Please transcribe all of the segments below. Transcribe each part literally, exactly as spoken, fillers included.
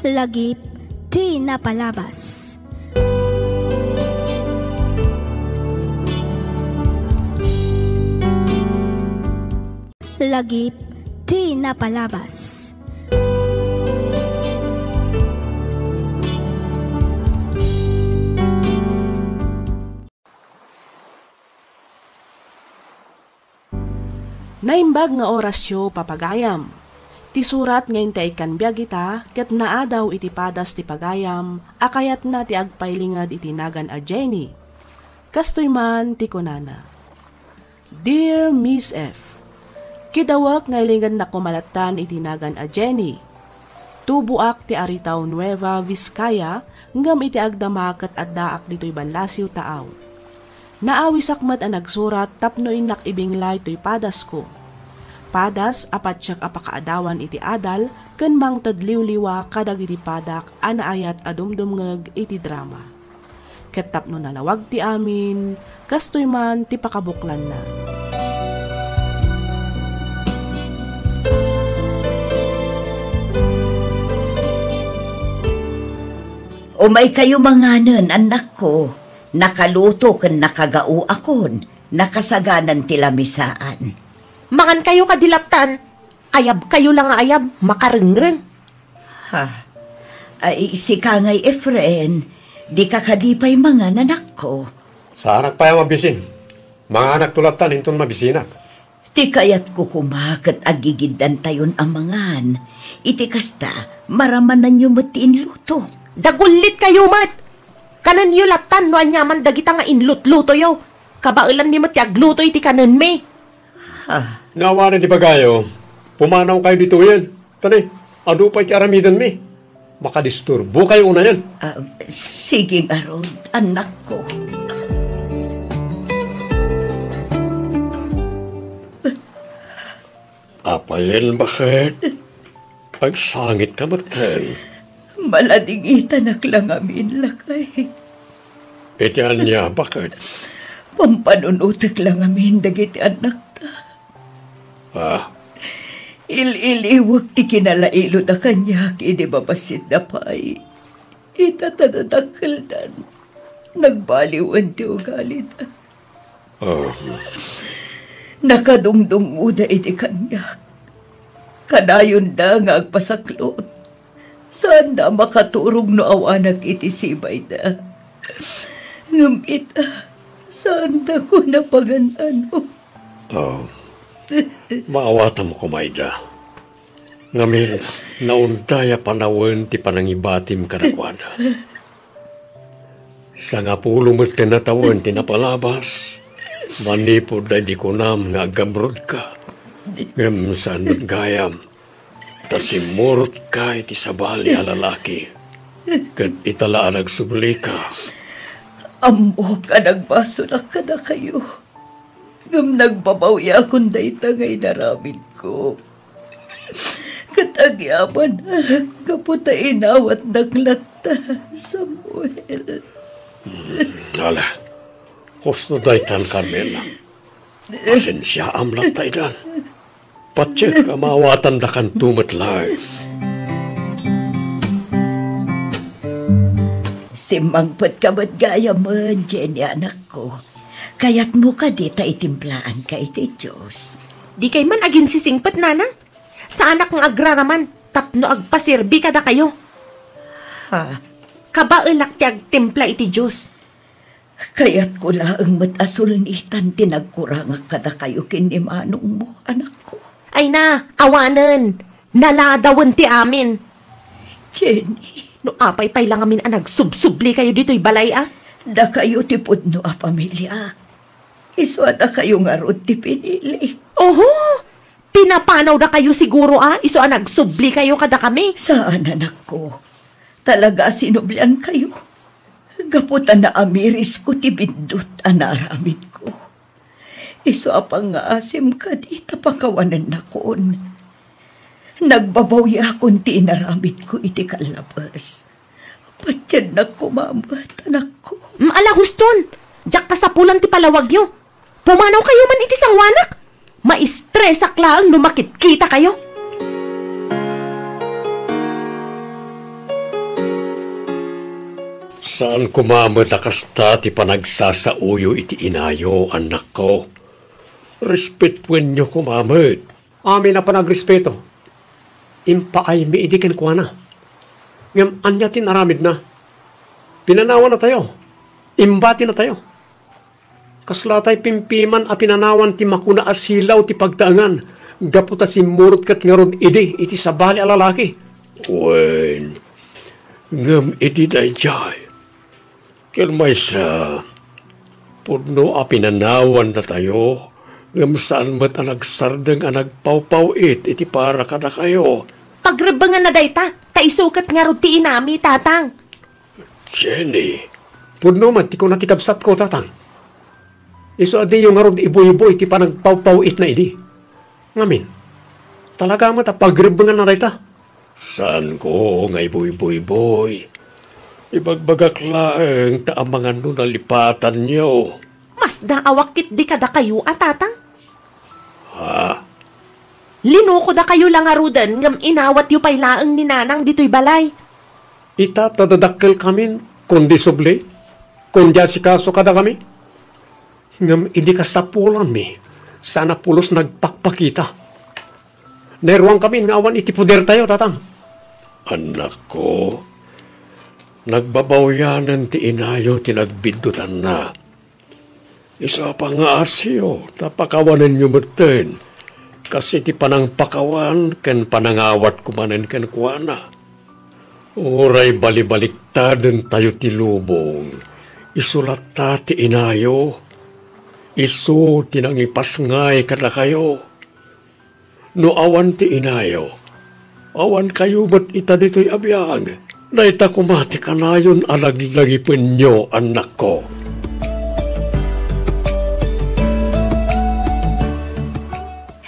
Lagip ti napalabas. Lagip ti napalabas. Naimbag nga orasyo, papagayam. Ti surat nga intay ikkan biag ita ket naadaw iti padas ti pagayam a kayatna ti agpailinged iti nagan a Jenny. Kastoy man ti kunana, "Dear Miss F, kidawek nga ilingennak koma lattan iti nagan a Jenny. Tuboak ti Aritao Nueva, Vizcaya, ngem iti agdama ket addaak ditoy Banlasiw, Taao. Naawisak met a nagsurat tapno innak ibinglay toy padasko. Padas a patiek a pakaadawan iti adal ken mangted liwliwa kadagiti padak a naayat a dumdumngeg iti drama. Ket tapno nalawag ti amin, kastoy man ti pakabuklanna." Umaykayo manganen, annakko. Nakaluto ken nakagaoakon. Nakasaganan ti lamisaan. Mangankayo kadi lattan. Ayabkayo la nga ayab, makarengreng. Ha? Ay, sika ngay, Efren, dika kadi pay mangan, anakko? Saanak pay a mabisin. Manganakto lattan inton mabisinak. Ti kayatko koma ket agigiddantayon a mangan. Iti kasta, maramananyo met ti inlutok. Dagullitkayo met! Kanenyo lattan no aniaman dagita nga inlutlutoyo. Kabaelanmi met ti agluto iti kanenmi. Ha? No awanen ti bagayo, pumanawkayo ditoyen. Tani, adu pay ti aramidenmi. Makadisturbokayo unayen. Ah, sige ngarud, annakko. Apayen, baket? Agsangitka metten. Maladingitanak la ngamin, lakay. Iti ania, baket? Pampanunotek la ngamin dagiti annakta. Ah? Il-iliwek ti kinalailod a kaniak idi babassit da pay. Ita ta dadakkeldan, nagbaliwen ti ugalida. Ah. Nakadungdungngoda idi kaniak. Kadayonda nga agpasaklot. Saanda a makaturog no awanak iti sibayda. Ngem ita, saandakon a pagan-ano. Oh, maawatam koma ida. Ngamin, naunday a panawen ti panangibatim kadakuada. Sangapulo met ti tawen ti napalabas, manipud daydi kunam nga aggamrudka. Ngem saan met gayam, ta simmurotka iti sabali a lalaki, ket ita la a nagsublika. Ammok a nagbasolak kadakayo, ngem nagbabawiakon dayta nga inaramidko. Ket agyamanak gapu ta inawatnak latta, Samuel. Hmm, ala, husto daytan, Carmela. Pasensiaam latta idan. Patiek a maawatandakanto met laeng. Simmangpetka met gayamen, Jenny, anakko. Kayatmo kadi ta itimplaanka iti Dios? Dikay man aginsisingpet, nanang. Saanak nga agraraman tapno agpaserbi kadakayo. Ha? Kabaelak ti agtimpla iti Dios. Kayatko laeng met a sulnitan ti nagkurangak kadakayo ken ni manongmo, anakko. Ay na, awanen. Naladawen ti amin. Jenny. No apay pay la ngamin a nagsubsublikayo ditoy balay a? Dakayo ti pudno a pamiliak. Isu a dakayo ngarud ti pinili. Oho! Pinapanawdakayo siguro a isu a nagsublikayo kadakami. Saan, anakko. Talaga a sinubliankayo. Gapu ta naamirisko ti bindut a naaramidko. Isu a pangngaasim kadi ta pakawanennakon. Nagbabawiakon ti inaramidko iti kallabes. Patiennak koma met, anakko. Mm, ala, huston! Diak kasapulan ti palawagyo. Pumanawkayo man iti sangoanak. Maistresak laeng no makitkitakayo. Saan koma met a kasta ti panagsasaoyo iti inayo, annakko. Respetuenyo koma met. Amin a panagrespeto, impaaymi idi kenkuana. Ngem ania ti inaramidna? Pinanawannatayo. Imbatinatayo. Kasla tay pimpiman a pinanawan ti makuna a silaw ti pagtaengan, gapu ta simmurot ket ngarud idi iti sabali a lalaki. Wen, ngem iti daydiay, ken maysa, pudno a pinanawannatayo, ngem saan met a nagsardeng a nagpawpaw-it iti para kadakayo. Pagrebbenganna dayta, ta isu ket ngarud ti inami, Tatang. Jenny. Pudno met ti kuna ti kabsatko, Tatang. Isu a diyo ngarud ibuybuy ti panagpawpaw-itna idi. Ngamin, talaga met a pagrebbenganna dayta. Saanko nga ibuybuy. Ibagbagak laeng ta amangan no nalipatanyo. Masdaawak ketdi kadakayo a, Tatang. Ha? Linukodakayo la ngaruden ngem inawatyo pay laeng ni Nanang ditoy balay. Ita ta dadakkelkamin, kundi subli, kundi asikaso kadakami. Ngem idi kasapulanmi, saan a pulos nagpakpakita. Nairuangkamin nga awan iti podertayo, Tatang. Annakko, nagbabawianen ti inayo ti nagbiddutanna. Isu a pangngaasiyo, ta pakawanenyo metten, kas iti panangpakawan ken panangawatko manen kenkuana. Uray balibaliktadentayo ti lubong, isu latta ti inayo, isu ti nangipasngay kadakayo. No awan ti inayo, awankayo met ita ditoy a biag. Dayta koma ti kanayon a laglagipenyo, annakko.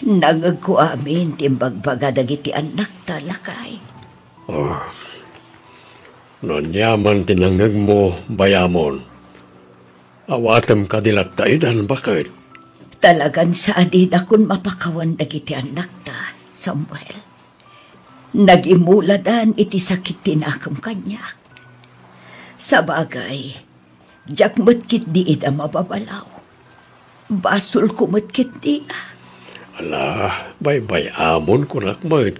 Nangngegko amin ti imbagbaga dagiti annakta, lakay. Ah, no aniaman ti nangngegmo, bayamon. Awatem kadi latta idan, baket? Talagan sadidakon mapakawan dagiti annakta, Samuel. Nagimuladan iti sakit ti nakem kaniak. Sabagay, diak met ketdi ida mababalaw. Basolko met ketdi. Ala, baybay-amon kunak met.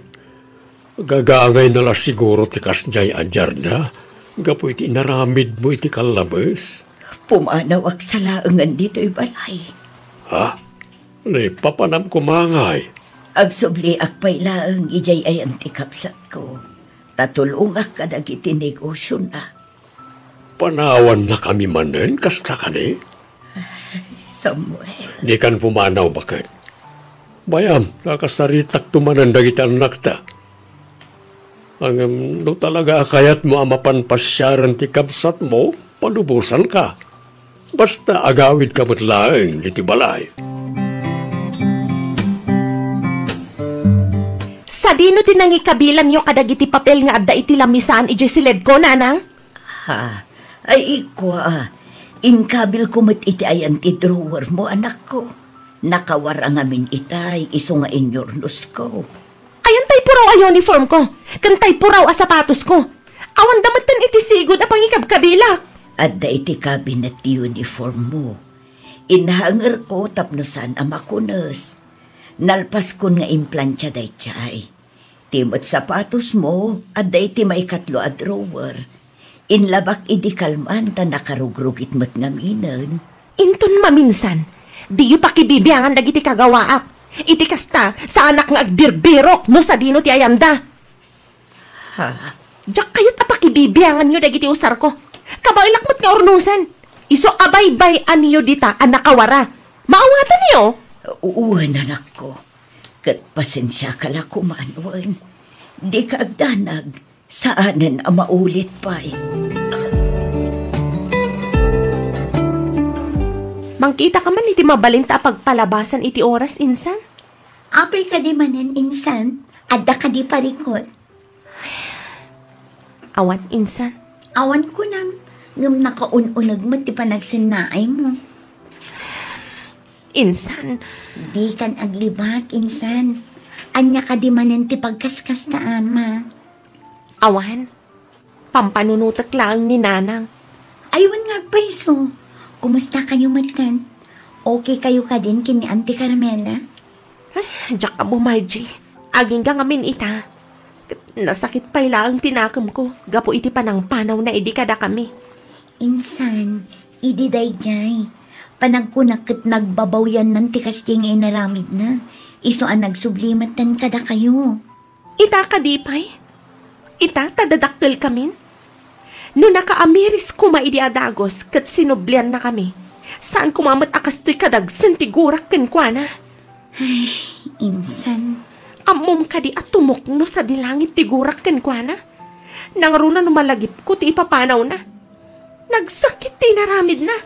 Gagangayna la siguro ti kasdiay a diarda gapu iti inaramidmo iti kallabes. Pumanawak sa laengen ditoy balay. Ha? Naipapanam koma ngay? Agsubliak pay laeng idiay ayan ti kabsatko, ta tulongak kadagiti negosiona. Panawannakami manen, kasta kadi? Samuel. Dikan pumanaw, baket? Bayam, nakasaritakto manen dagiti annakta. Ngem no talaga a kayatmo a mapan pasiaren ti kabsatmo, palubosanka. Basta agawidka met laeng ditoy balay. Sadino ti nangikabilanyo kadagiti papel nga adda iti lamisaan idiay siledko, Nanang? Ha? Ay, kua, inkabilko met iti ayan ti drawermo, anakko. Nakawara ngamin itay, isu nga inyurnosko. Ayan tay puraw a uniformko, ken tay puraw a sapatosko. Awanda metten iti sigud a pangikabkabilak. Adda iti cabinet ti uniformmo. Inhangerko tapno saan a makunes. Nalpaskon nga implantia daydiay. Ti met sapatosmo, adda iti maikatlo a drawer. Inlabak idi kalman ta nakarugrugit met ngaminen. Inton maminsan, diyo pakibibiangan dagiti kagawaak. Iti kasta, saanak nga agbirbirok no sadino ti ayanda. Ha? Diak kayat a pakibibianganyo dagiti usarko. Kabaelak met nga urnosen. Isu a baybay-anyo dita a nakawara. Maawatanyo? Wen, anakko. Ket pasensiaka la koman, wen. Dika agdanag. Saanen a maulit pay. Mangkitaka man iti mabalinta a pagpalabasan iti oras, insan? Apay kadi manen, insan? Adda kadi parikut? Awan, insan. Awan kunam, ngem nakaun-uneg met ti panagsennaaymo. Insan. Dikan aglibak, insan. Ania kadi manen ti pagkaskasta, ama? Awan. Pampanunotek laeng ni Nanang. Ay, wen nga agpayso. Kumusta kayo metten? Okay kayo kadin ken ni Auntie Carmela? Ay, diak ammo, Margie. Agingga ngamin ita. Ket nasakit pay laeng ti nakemko gapu iti panangpanawna idi kadakami. Insan, idi daydiay, panagkunak ket nagbabawiannan ti kasdiay nga inaramidna. Isu a nagsubli metten kadakayo. Ita kadi pay? Ita ta dadakkelkamin? No nakaamiris koma idi a dagus ket sinubliannakami, saan koma met a kastoy kadagsen ti gurak kenkuana. Ay, insan. Ammom kadi a tumukno sadi langit ti gurak kenkuana? Nangruna no malagipko ti ipapanawna. Nagsakit ti inaramidna.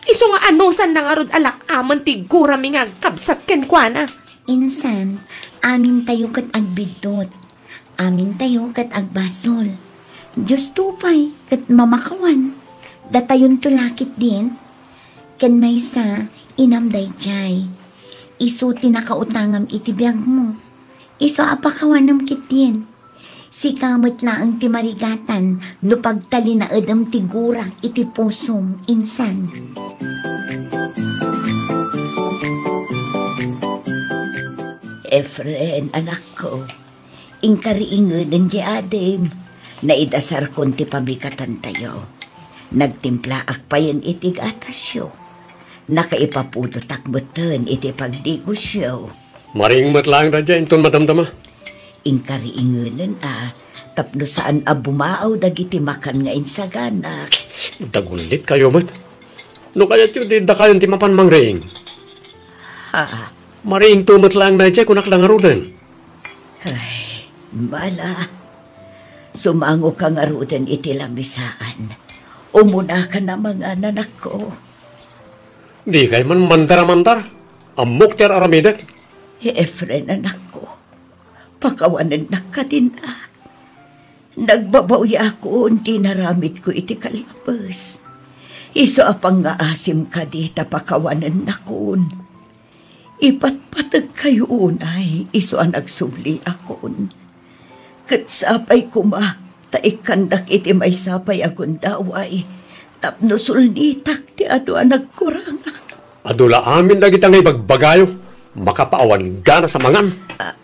Isu nga anusanna ngarud a lak-amen ti gurami nga agkabsat kenkuana. Insan, amintayo ket agbiddut. Amintayo ket agbasol. Diosto pay ket mamakawan. Datayonto la ketdin. Ken maysa, inam daydiay. Isu ti nakautangam iti biagmo. Isu a pakawanem ketdin. Sika met laeng ti marigatan no pagtalinaedem ti gura iti pusom, insan. Efren, anakko, inkariingenen ti adim. Naidasarkon ti pamikatantayo. Nagtimplaak payen iti gatasyo. Nakaipapudotak metten iti pagdigosyo. Maring met laeng daydiay inton madamdama. Inkariingenen a, tapno saan a bumaaw dagiti makan nga insaganak. Dagulit kayo met. No kayatyo, di dakayon ti mapan mangriing. Ha? Mariingto met laeng daydiay, kunak da ngaruden. Ay, mala. Sumangoka ngaruden iti lamisaan. Umunaka na mangan, anakko. Di kay man mandar a mandar. Ammok ti ar-aramidek. Efren, anakko. Pakawanennak kadin a. Nagbabawiakon ti inaramidko iti kallabes. Isu a pangngaasim kadi ta pakawanennakon. Ipatpategkayo unay isu a nagsubliakon. Ket sapay koma ta ikkandak iti maysa pay a gundaway tapno sulnitak ti adu a nagkurangak. Adu la amin dagita nga ibagbagayo, makapaawan gana sa mangan. Ah,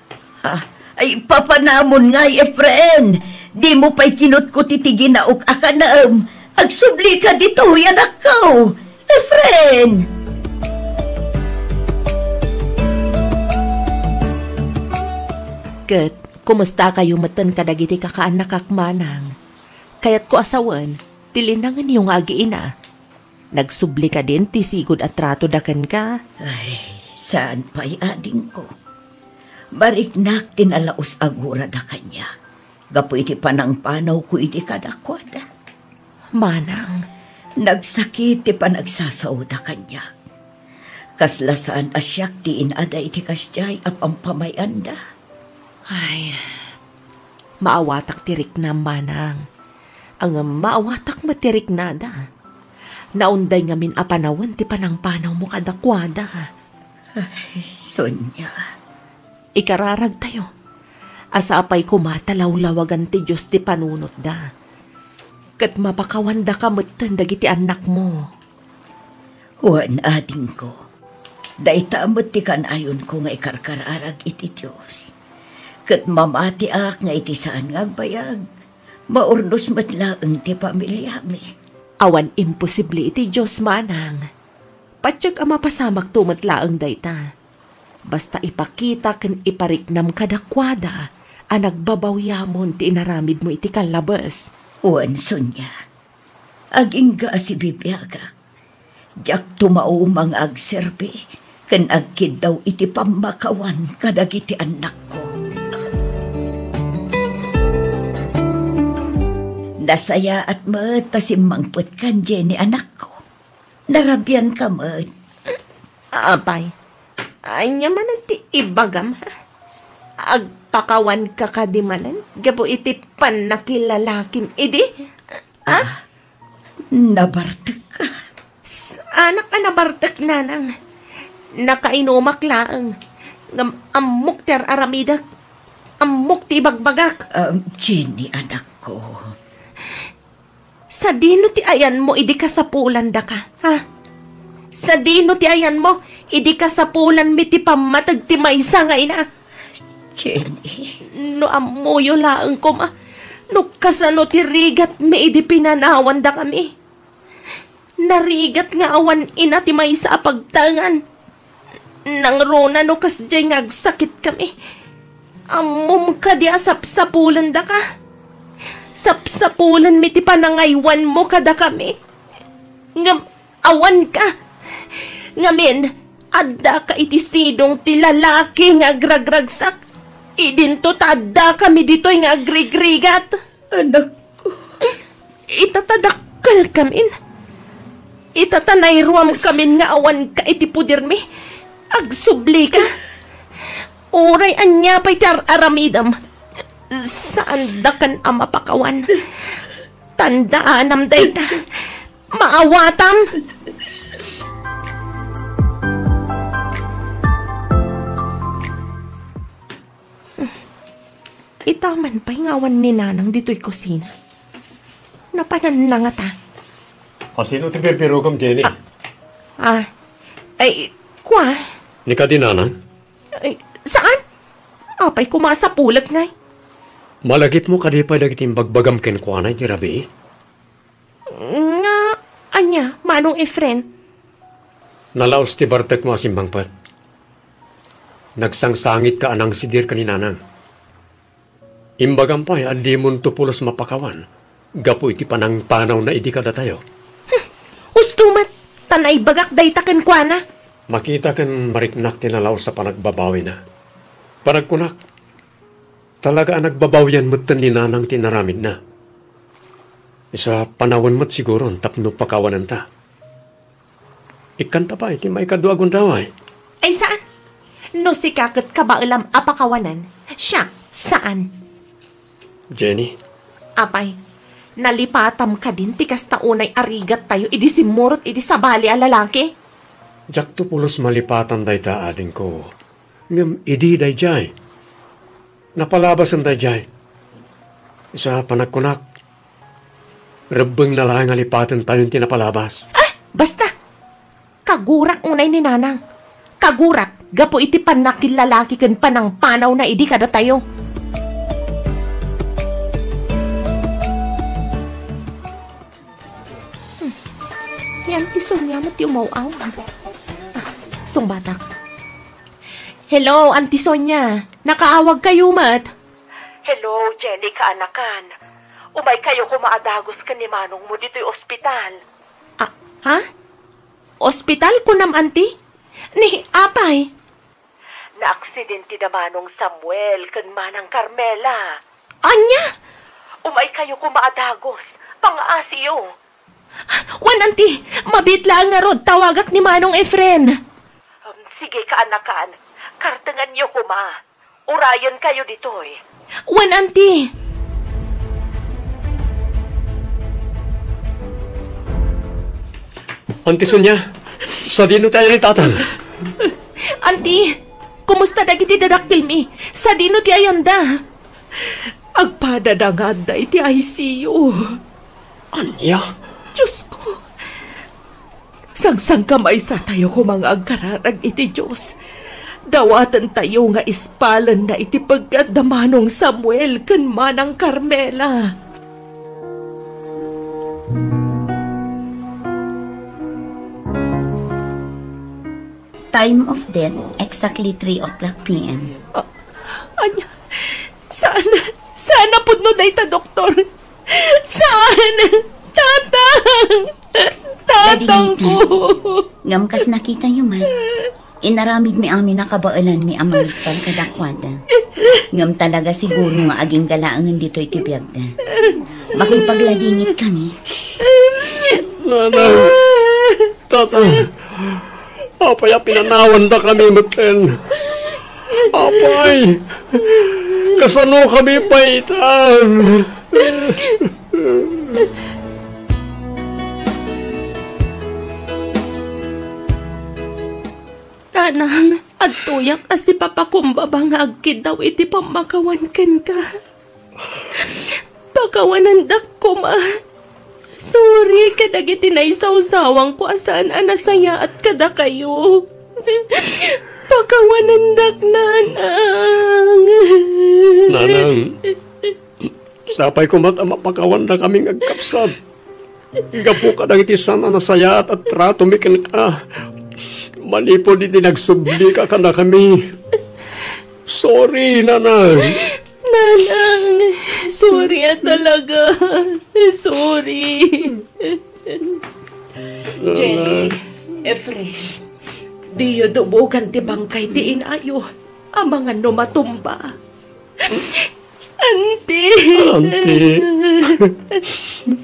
ah, ay, papanamon ngay, Efren! Dimo pay kinutko ti tiginaok a kanem. Agsublika ditoy, anakko! Efren! Ket, kumustakayo metten kadagiti kakaannakak, manang? Kayatko a sawen ti linangenyo nga agiina. Nagsubli kadin ti sigud a tratoda kenka? Ay, saan pay, adingko. Mariknak ti nalaus a gurada kaniak gapu iti panangpanawko idi kadakuada. Manang. Nagsakit ti panagsasaoda kaniak. Kasla saan a siak ti inada iti kasdiay a pampamay-anda. Ay, maawatak ti riknam, manang. Ngem maawatak met ti riknada. Naunday ngamin a panawen ti panangpanawmo kadakuada. Ay, Sonia. Ikararagtayo a sapay koma ta lawlawagan ti Dios ti panunotda. Ket mapakawandaka metten dagiti annakmo. Wen, adingko, dayta met ti kanayonko nga ikarkararag iti Dios. Ket mamatiak nga iti saan nga agbayag, maurnos met laeng ti pamiliami. Awan imposible iti Dios, manang. Patiek a mapasamakto met laeng dayta. Basta ipakita ken ipariknam kadakuada a nagbabawiamon ti inaramidmo iti kallabes. Wen, Sonia, agingga a sibibiagak. Diak tumauma nga agserbi ken agkiddaw iti pammakawan kadagiti annakko. Nasayaat met ta simmangpetkan, Jenny, anakko. Narabianka met. Apay, ania manen ti ibagam, ha? Agpakawanka kadi manen gapu iti pannakilalakim idi? Ah? Nabartekka. Saanak a nabartek, nanang. Nakainumak laeng. Ngem ammok ti ar-aramidek. Ammok ti ibagbagak. Um, Jenny, anakko. Sadino ti ayanmo idi kasapulandaka, ha? Sadino ti ayanmo idi kasapulanmi ti pammateg ti maysa nga ina? Jenny. No ammoyo laeng koma no kasano ti rigatmi idi pinanawandakami. Narigat nga awan ina ti maysa a pagtaengan. Nangruna no kasdiay nga agsakitkami. Ammom kadi a sapsapulendaka? Sapsapulenmi ti panangaywanmo kadakami. Ngem awanka. Ngamin, addaka iti sidong ti lalaki nga agragragsak. Idinto ta addakami ditoy nga agrigrigat. Anakko. Ita ta dakkelkamin. Ita ta nairuamkamin nga awanka iti pudermi. Agsublika. Uray ania pay ti ar-aramidem, saandakan a mapakawan. Tandaanam dayta. Maawatam. Ita man pay nga awan ni Nanang ditoy kusina. Napananna ngata. O, sino ti birbirugom, Jenny? Ah, ah, ay, kua? Ni kadi Nanang? Ay, saan? Apay koma a sapulek ngay? Malagipmo kadi pay dagiti imbagbagam kenkuana iti rabii? Nga, ania, Manong Efren? Nalaos ti bartekmo a simmangpet. Nagsangsangitka a nangsidir ken ni Nanang. Imbagam pay a dimonto pulos mapakawan gapu iti panangpanawna idi kadatayo. Hmm, husto met, ta naibagak dayta kenkuana. Makita ken mariknak ti nalaos a panagbabawina. Panagkunak, talaga a nagbabawian metten ni Nanang ti inaramidna. Isu a panawen met siguron tapno pakawanenta. Ikkanta pay ti maikadua a gundaway. Ay, saan? No sika ket kabaelam a pakawanan, siak, saan? Jenny? Apay, nalipatam kadin ti kasta unay a rigattayo idi simmurot iti sabali a lalaki? Diakto pulos malipatan dayta, adingko. Ngem idi daydiay, napalabasen daydiay. Isu a panagkunak, rebbengna laeng a lipatentayon ti napalabas. Ah! Basta! Kagurak unay ni Nanang. Kagurak gapu iti pannakillalaki ken panangpanawna idi kadatayo. Hmm. Ni Auntie Sonia met ti umaw-aw. Ah, sungbatak. Hello, Auntie Sonia. Nakaawagkayo met. Hello, Jenny kaanakan. Umaykayo koma a dagus ken ni manongmo ditoy ospital. Ah, ha? Ospital, kunam, Auntie? Ni, apay? Naaksidente da Manong Samuel ken Manang Carmela. Ania? Umaykayo koma a dagus. Pangaasiyo. Wen, Auntie, mabiit laeng ngarud, tawagak ni Manong Efren. Um, sige, kaanakan. Kartenganyo koma. Urayenkayo ditoy. Wen, Auntie. Auntie Sonia, sadino ti ayan ni Tatang? Auntie, kumusta dagiti dadakkelmi? Sadino ti ayanda? Agpadada nga adda iti I C U. Ania? Diosko, sangsangkamaysatayo koma nga agkararag iti Dios. Dawatentayo nga ispalenna iti peggad da Manong Samuel ken Manang Carmela. Time of death, exactly three o'clock P M. Ah, ania? Saan? Saan a pudno dayta, doktor? Saan? Tatang! Tatang ko! Ngem kas nakitayo man, inaramidmi amin a kabaelanmi a mangispal kadakuada. Ngem talaga siguro nga agingga laengen ditoy ti biagda. Makipagladingit kami. Nanang! Tatang! Apay a pinanawandakami metten? Apay, kasanokami pay itan? Nanang, adtoyak a sipapakumbaba nga agkiddaw iti pammakawan kenka. Pakawanandak koma. Sorry kadagiti naisawsawangko a saan a nasayaat kadakayo. Pakawanendak, Nanang. Nanang, sapay koma ta mapakawandakami nga agkapsat. Gapu kadagiti saan a nasayaat a tratomi kenka, manipud iti nagsublika kadakami. Sorry, Nanang. Nanang, sorry a talaga. Sorry. Jenny, Efren, diyo dubogan ti bangkay ti inayo amangan no matumba. Auntie! Auntie!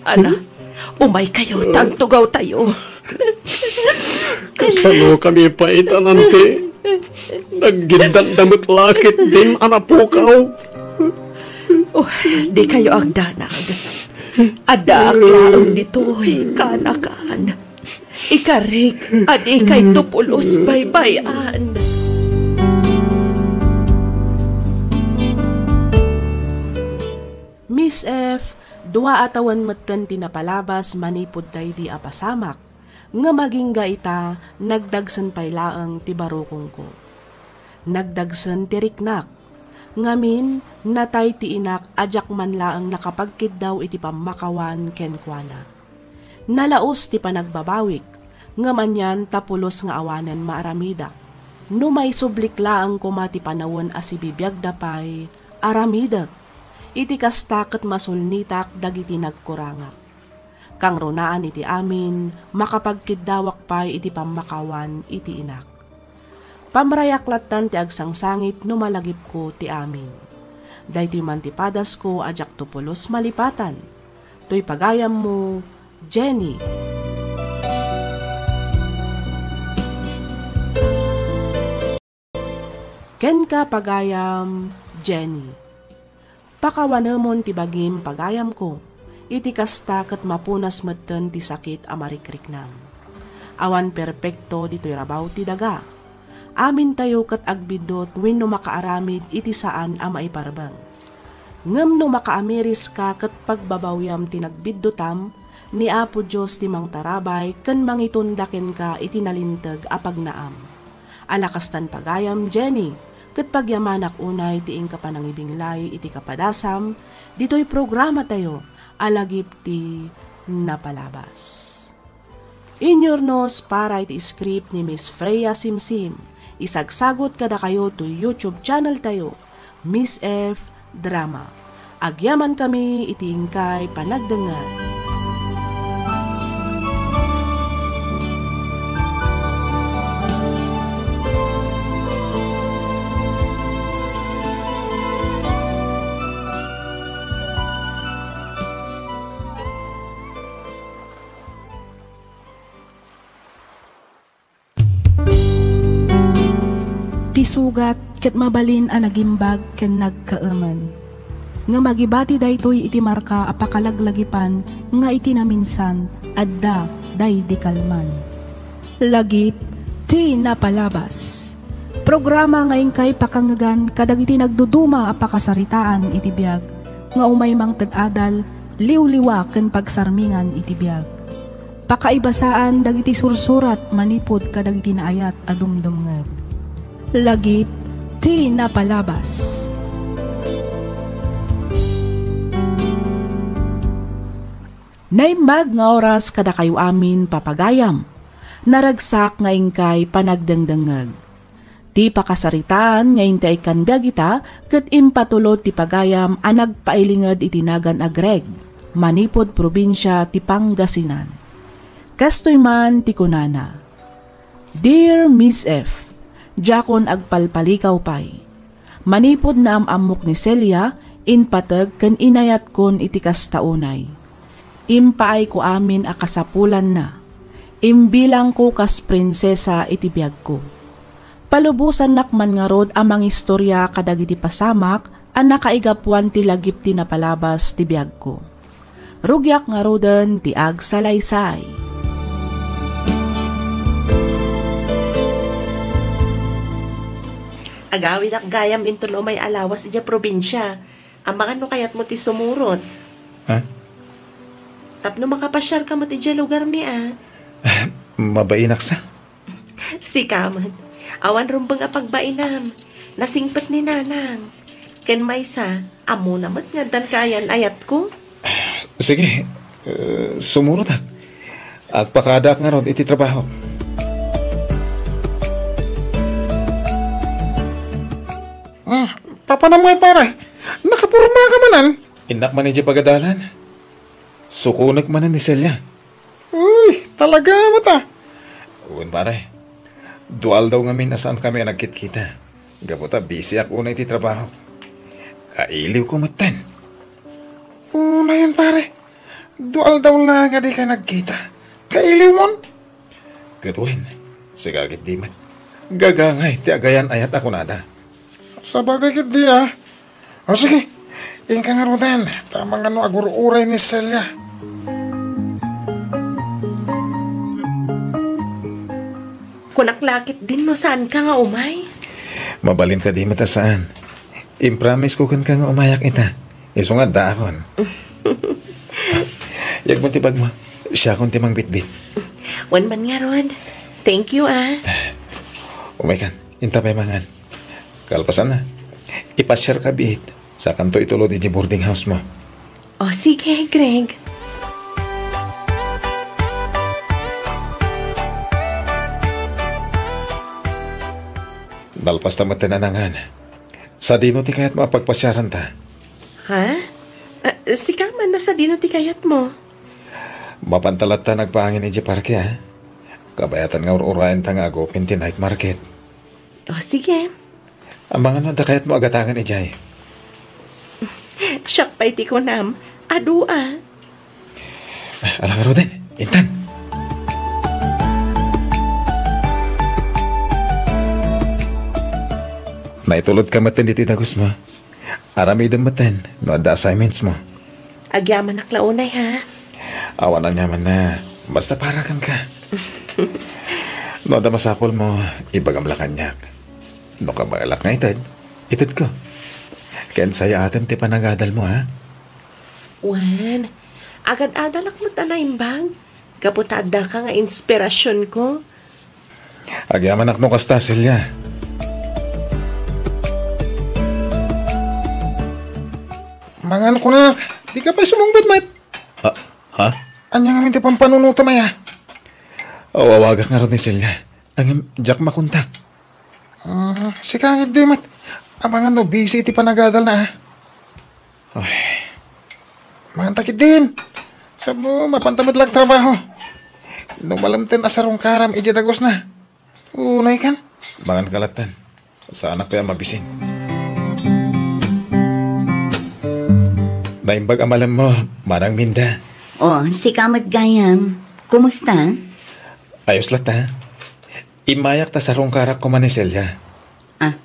Ala, umaykayo, ta agtugawtayo. Kasanokami pay itan, Auntie? Naggiddandamit lakit din a napukaw. Oh, dikayo agdanag. Addaak laeng ditoy, kaanakan. Ikarik a dikayto pulos baybay-an. Miss F, dua a tawen metten ti napalabas manipud daydi a pasamak, ngem agingga ita, nagdagsen pay laeng ti barukongko. Nagdagsen ti riknak. Ngamin, natay ti inak a diak man laeng nakapagkiddaw iti pammakawan kenkuana. Nalaus ti panagbabawik, ngem anian ta pulos nga awanen maaramidak. No maisublik laeng koma ti panawen a sibibiagda pay, aramidek. Iti kasta ket masulnitak dagiti nagkurangak. Kangrunaan iti amin, makapagkiddawak pay iti pammakawan iti inak. Pamrayak lattan ti agsangsangit no malagipko ti amin. Daytoy man ti padasko a diakto pulos malipatan. Toy pagayammo, Jenny. Kenka pagayam, Jenny. Pakawanemon ti bagim, pagayamko. Iti kasta ket mapunas metten ti sakit a marikriknam. Awan perpekto ditoy rabaw ti daga. Amintayo ket agbiddut wenno makaaramid iti saan a maiparbeng. Ngem no makaamiriska ket pagbabawyam ti nagbiddutam, ni Apo Dios ti mangtarabay ken mangitunda kenka iti nalinteg a pagnaam. Ala kastan pagayam, Jenny, ket pagyamanak unay ti inka panangibinglay iti kapadasam ditoy programatayo a Lagip ti Napalabas. Inyurnos para iti script ni Miss Freya Simsim. Isagsagut kadakayo toy YouTube channel tayo, Miss F Drama. Agyamankami iti inkay panagdengngeg. Ti sugat ket mabalin a nagimbag ken nagkaemen. Ngem agibati daytoy iti marka a pakalaglagipan nga iti naminsan adda daydi kalman. Lagip ti Napalabas. Programa nga inkay pakangngegan kadagiti nagduduma a pakasaritaan iti biag nga umay mangted adal, liwliwa ken pagsarmingan iti biag. Pakaibasaan dagiti sursurat manipud kadagiti naayat a dumdumngeg. Lagip ti Napalabas. Naimbag nga oras kadakayo amin, papagayam. Naragsak nga inkay panagdengdengngeg. Ti pakasaritaan nga inti ay ikkan biag ita ket impatulod ti pagayam a nagpailinged iti nagan a Greg, manipud probinsia ti Pangasinan. Kastoy man ti kunana, "Dear Miss F, diakon agpalpalikaw pay. Manipud naam-ammok ni Celia, impateg ken inayatkon iti kasta unay. Impaayko amin a kasapulanna. Imbilangko kas prinsesa iti biagko. Palubosannak man ngarud a mangistorya kadagiti pasamak a nakaigapuan ti lagip ti napalabas ti biagko. Rugiak ngaruden ti agsalaysay." Agawidak gayam inton umay a lawas idiay probinsia. Amangan no kayatmo ti sumurot. Ha? Tapno makapasiarka met idiay lugarmi a. Mabainak sa. Sika met. Awan rumbeng a pagbainam. Nasingpet ni Nanang. Ken maysa, ammona met nga addan kaayan-ayatko. Sige, eh, sumurotak. Agpakadaak ngarud iti trabaho. Ah, papanam ngay, pare? Nakaporma ka manen? Innak man idiay pagadalan. Sukonek manen ni Celia. Uy, talaga met a. Wen, pare. Dua aldaw ngamin a saankami a nagkitkita. Gapu ta busyak unay iti trabaho. Kailiwko metten. Unayen, pare. Dua aldaw laeng a dikay nagkita. Kailiwmon? Ket wen, sika ketdi met. Gagangay ti agayan-ayat a kunada. Sabagay ketdi a. O sige, inka ngaruden, ta mangano agur-uray ni Celia. Kunak la ketdin no saanka nga umay. Mabalin kadi met a saan. Impromisesko kenka nga umayak ita. Isu nga addaakon. Yagmo ti bagmo. Siakon ti mangbitbit. Wen man ngarud. Thank you, ah. Umaykan. Inta pay mangan. Kalpasanna, ipasiarka biit. Sakanto itulod idiay boarding house mo. O, sige, Greg. Nalpasta met ti nanangan. Sadino ti kayatmo a pagpasiaranta? Ha? Ah, sika man, no sadino ti kayatmo? Mapanta latta nga agpaangin idiay parke, ha? Kabayatan nga ur-urayenta nga agupin ti night market. O, sige. Amangan no adda kayatmo a gatangen idiay. Siak pay ti kunam, adu a. Ala ngaruden, intan. Naitulodka metten ditoy dagusmo. Aramidem metten no adda assignments mo. Agyamanak la unay, ha? Awan aniamanna. Basta para kenka. No adda masapulmo, ibagam la kaniak. No kabaelak nga ited, itedko. Ken sayaatem ti panagadalmo, ha? Wen, agad-adalak met a naimbag. Gapu ta addaka nga inspirasionko. Agyamanak no kasta, Celia. Mangan kunak, dika pay sumungbat met. Ah, ha? Ania ngamin ti pampanunotem aya? Aw-awagak ngarud ni Celia. Ngem diak makontak. Ah, sika ketdi met. Amangan no busy iti panagadalna, ah. Ay. Manganta ketdin. Sabo, mapanta met la agtrabaho. No malemten a sarungkaram idiay dagusna. Unaykan. Manganka lattan. Saanak pay a mabisin. Naimbag a malemmo, Manang Minda. O, sika met gayam. Kumusta? Ayos latta. Immayak ta sarungkarak koma ni Celia. Ah,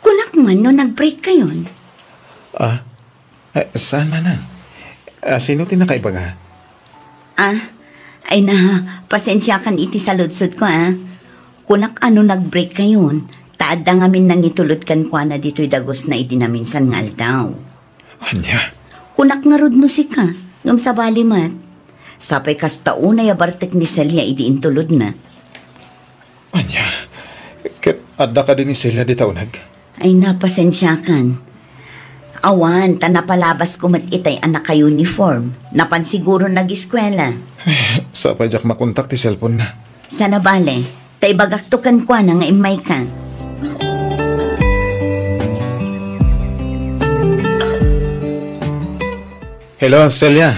kunak man no nag-break kayon? Ah, eh, saan, Manang? Ah, sino ti nakaibaga? Ah, ay na, pasensiakan iti saludsodko, ah. Kunak a no nag-break kayon, ta adda ngamin nangitulod kenkuana ditoy dagusna idi naminsan nga aldaw. Ania? Kunak ngarud no sika, ngem sabali met. Sapay kasta unay a bartek ni Celia idi intulodna. Ania? Ket adda kadi ni Celia dita uneg? Ay, na, pasensiakan. Awan, ta napalabasko met itay a naka-uniform. Napan siguro nag-eskuela. Sapay diak makontak ti cellphone-na. Saan a bale, ta ibagakto kenkuana nga immayka. Hello, Celia.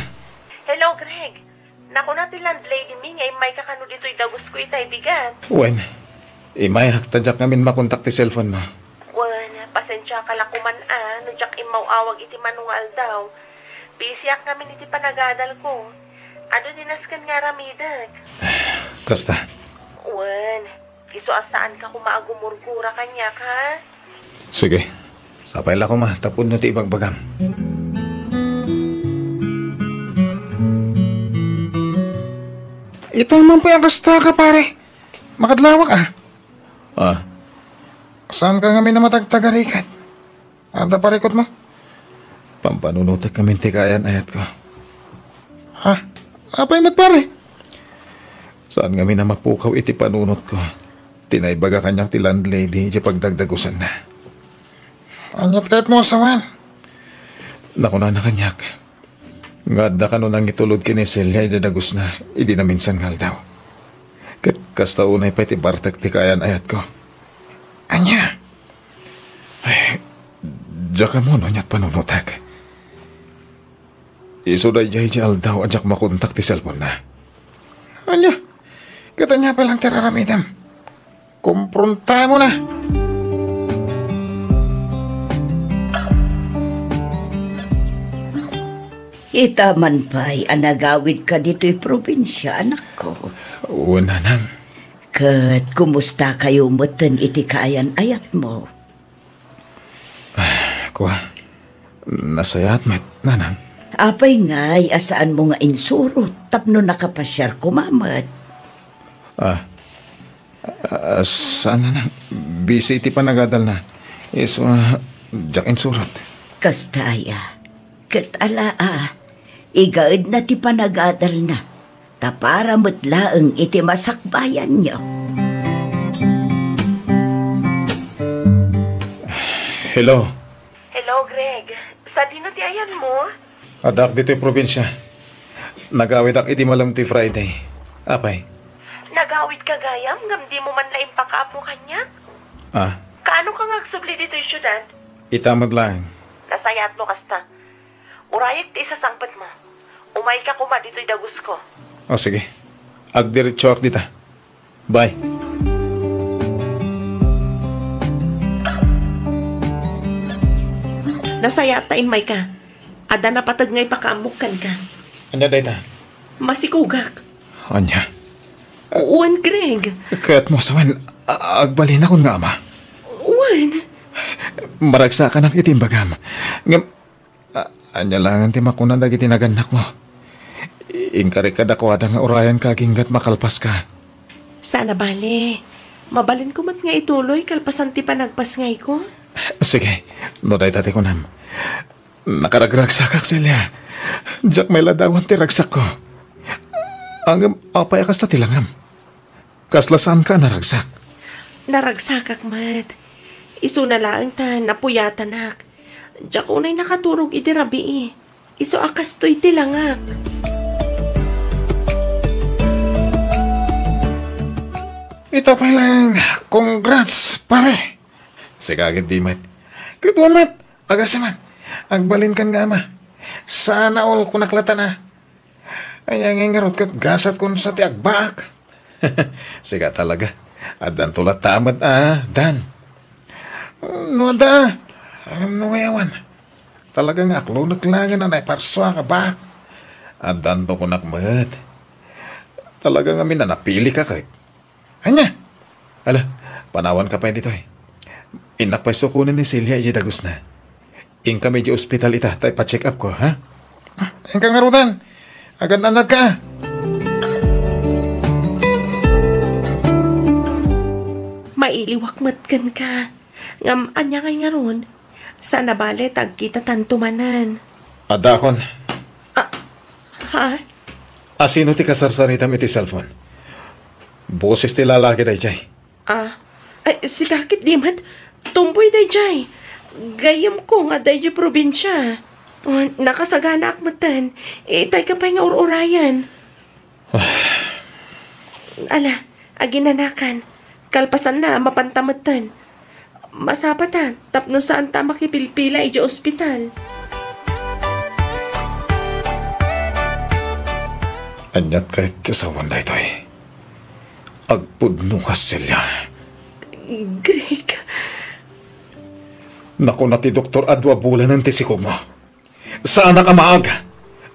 Hello, Greg. Nakuna ti landlady mi nga immayka kano ditoy dagusko itay bigat. Wen, immayak ta diak ngamin makontak ti cellphone-na. Wen, pasensiaka la koman a no diak immaw-awag iti mano nga aldaw. Busyak ngamin iti panagadalko. Adu ti nasken nga aramidek. Kasta. Wen, isu a saanka koma a gumurgura kaniak, ha? Sige. Sapay la koma, tapno ti ibagbagam. Ita man pay a kasta ka, pare. Makadlawak, ah. Ah. Saanka ngamin a matagtagarigat? Adda parikutmo? Pampanunotek ngamin ti kaayan-ayatko. Ah, apay met, pare? Saan ngamin a mapukaw iti panunotko ti naibaga kaniak ti landlady iti pagdagdagusanna. Aniat kayatmo a sawen? Nakunana kaniak nga adda kano nangitulod ken ni Celia iti dagusna idi naminsan nga aldaw. Ket kasta unay pay ti bartek ti kaayan-ayatko. Ania? Ay, diak ammo no aniat panunotek. Isu daydiay ti aldaw a diak makontak ti cellphone-na. Ania? Ket ania pay laeng ti ar-aramidem? Komprontaemona. Ita man pay a nagawidka ditoy probinsia, anakko. Wen, nanang. Ket kumustakayo metten iti kaayan-ayatmo? Kua, nasayaat met, nanang. Apay ngay a saanmo nga insurot tapno nakapasiar koma met? Ah, ah, saan, nanang. Busy iti panagadalna. Isu a diak insurot. Kasta aya. Ket ala a, igaedna ti panagadalna, ta para met laeng iti masakbayanyo. Hello. Hello, Greg. Sadino ti ayanmo? Addaak ditoy probinsia. Nagawidak idi malem ti Friday. Apay? Nagawidka gayam ngem dimo man la impakaammo kaniak? Ah. Kaanoka nga agsubli ditoy siudad? Ita met laeng. Nasayaatmo kasta. Urayek ti isasangpetmo. Umayka koma ditoy dagusko. O, sige. Agdiretsoak dita. Bye. Nasayaat ta immayka. Adda napateg nga ipakaammok kenka. Ania dayta? Masikogak. Ania? Wen, Greg. Kayatmo a sawen, a-, agbalinakon nga ama? Wen. Maragsakanak iti imbagam. Ngem, a-, ania laengen ti makuna dagiti nagannakmo? Inkarik kadakuada nga urayanka agingga ta makalpaska. Saan a bale. Mabalinko met nga ituloy kalpasan ti panagpasngayko. Sige, no dayta ti kunam. Nakaragragsakak, Celia. Diak mailadawan ti ragsakko. Ngem apay a kasta ti langam? Kasla saanka a naragsak? Naragsakak met. Isuna laeng ta napuyatanak. Diak unay nakaturog idi rabii. Isu a kastoy ti langak. Ita pay laeng, congrats, pare. Sika ketdi met. Ket wen met, agasa man. Agbalinkan nga ama. Sana all, kunak latta a. Ania ngay ngarud ket gasat kon sa ti agbaak? Sika talaga. Addanto latta met a, Dan. No adda, no ngay awan. Talaga nga aklonek laengen a naiparsuak a baak. Addanto kunak met. Talaga ngamin a napilika ket. Ania? Ala, panawanka pay ditoy. Innak pay sukonen ni Celia idiay dagusna. Inkami idiay ospital ita ta ipa-check-upko, ha? Inka ngaruden. Agad-annadka. Mailiwak met kenka. Ngem ania ngay ngarud? Saan a bale ta agkitatanto manen. Addaakon. Ah, ha? Asino ti kasarsaritam iti cellphone? Boses ti lalaki daydiay. Ah, ay, sika ketdi met. Tumboy daydiay. Gayyemko nga adda idiay probinsia. Oh, nakasaganaak metten. Itayka pay nga ur-urayen. Ala, aginanakan. Kalpasanna, mapanta metten. Masapata, tapno saanta a makipilpila idiay ospital. Aniat kayat ti asawan daytoy? Agpudnoka, Celia. Greg. Nakuna ti doktor a dua bulanen ti sikogmo. Saanak a maag.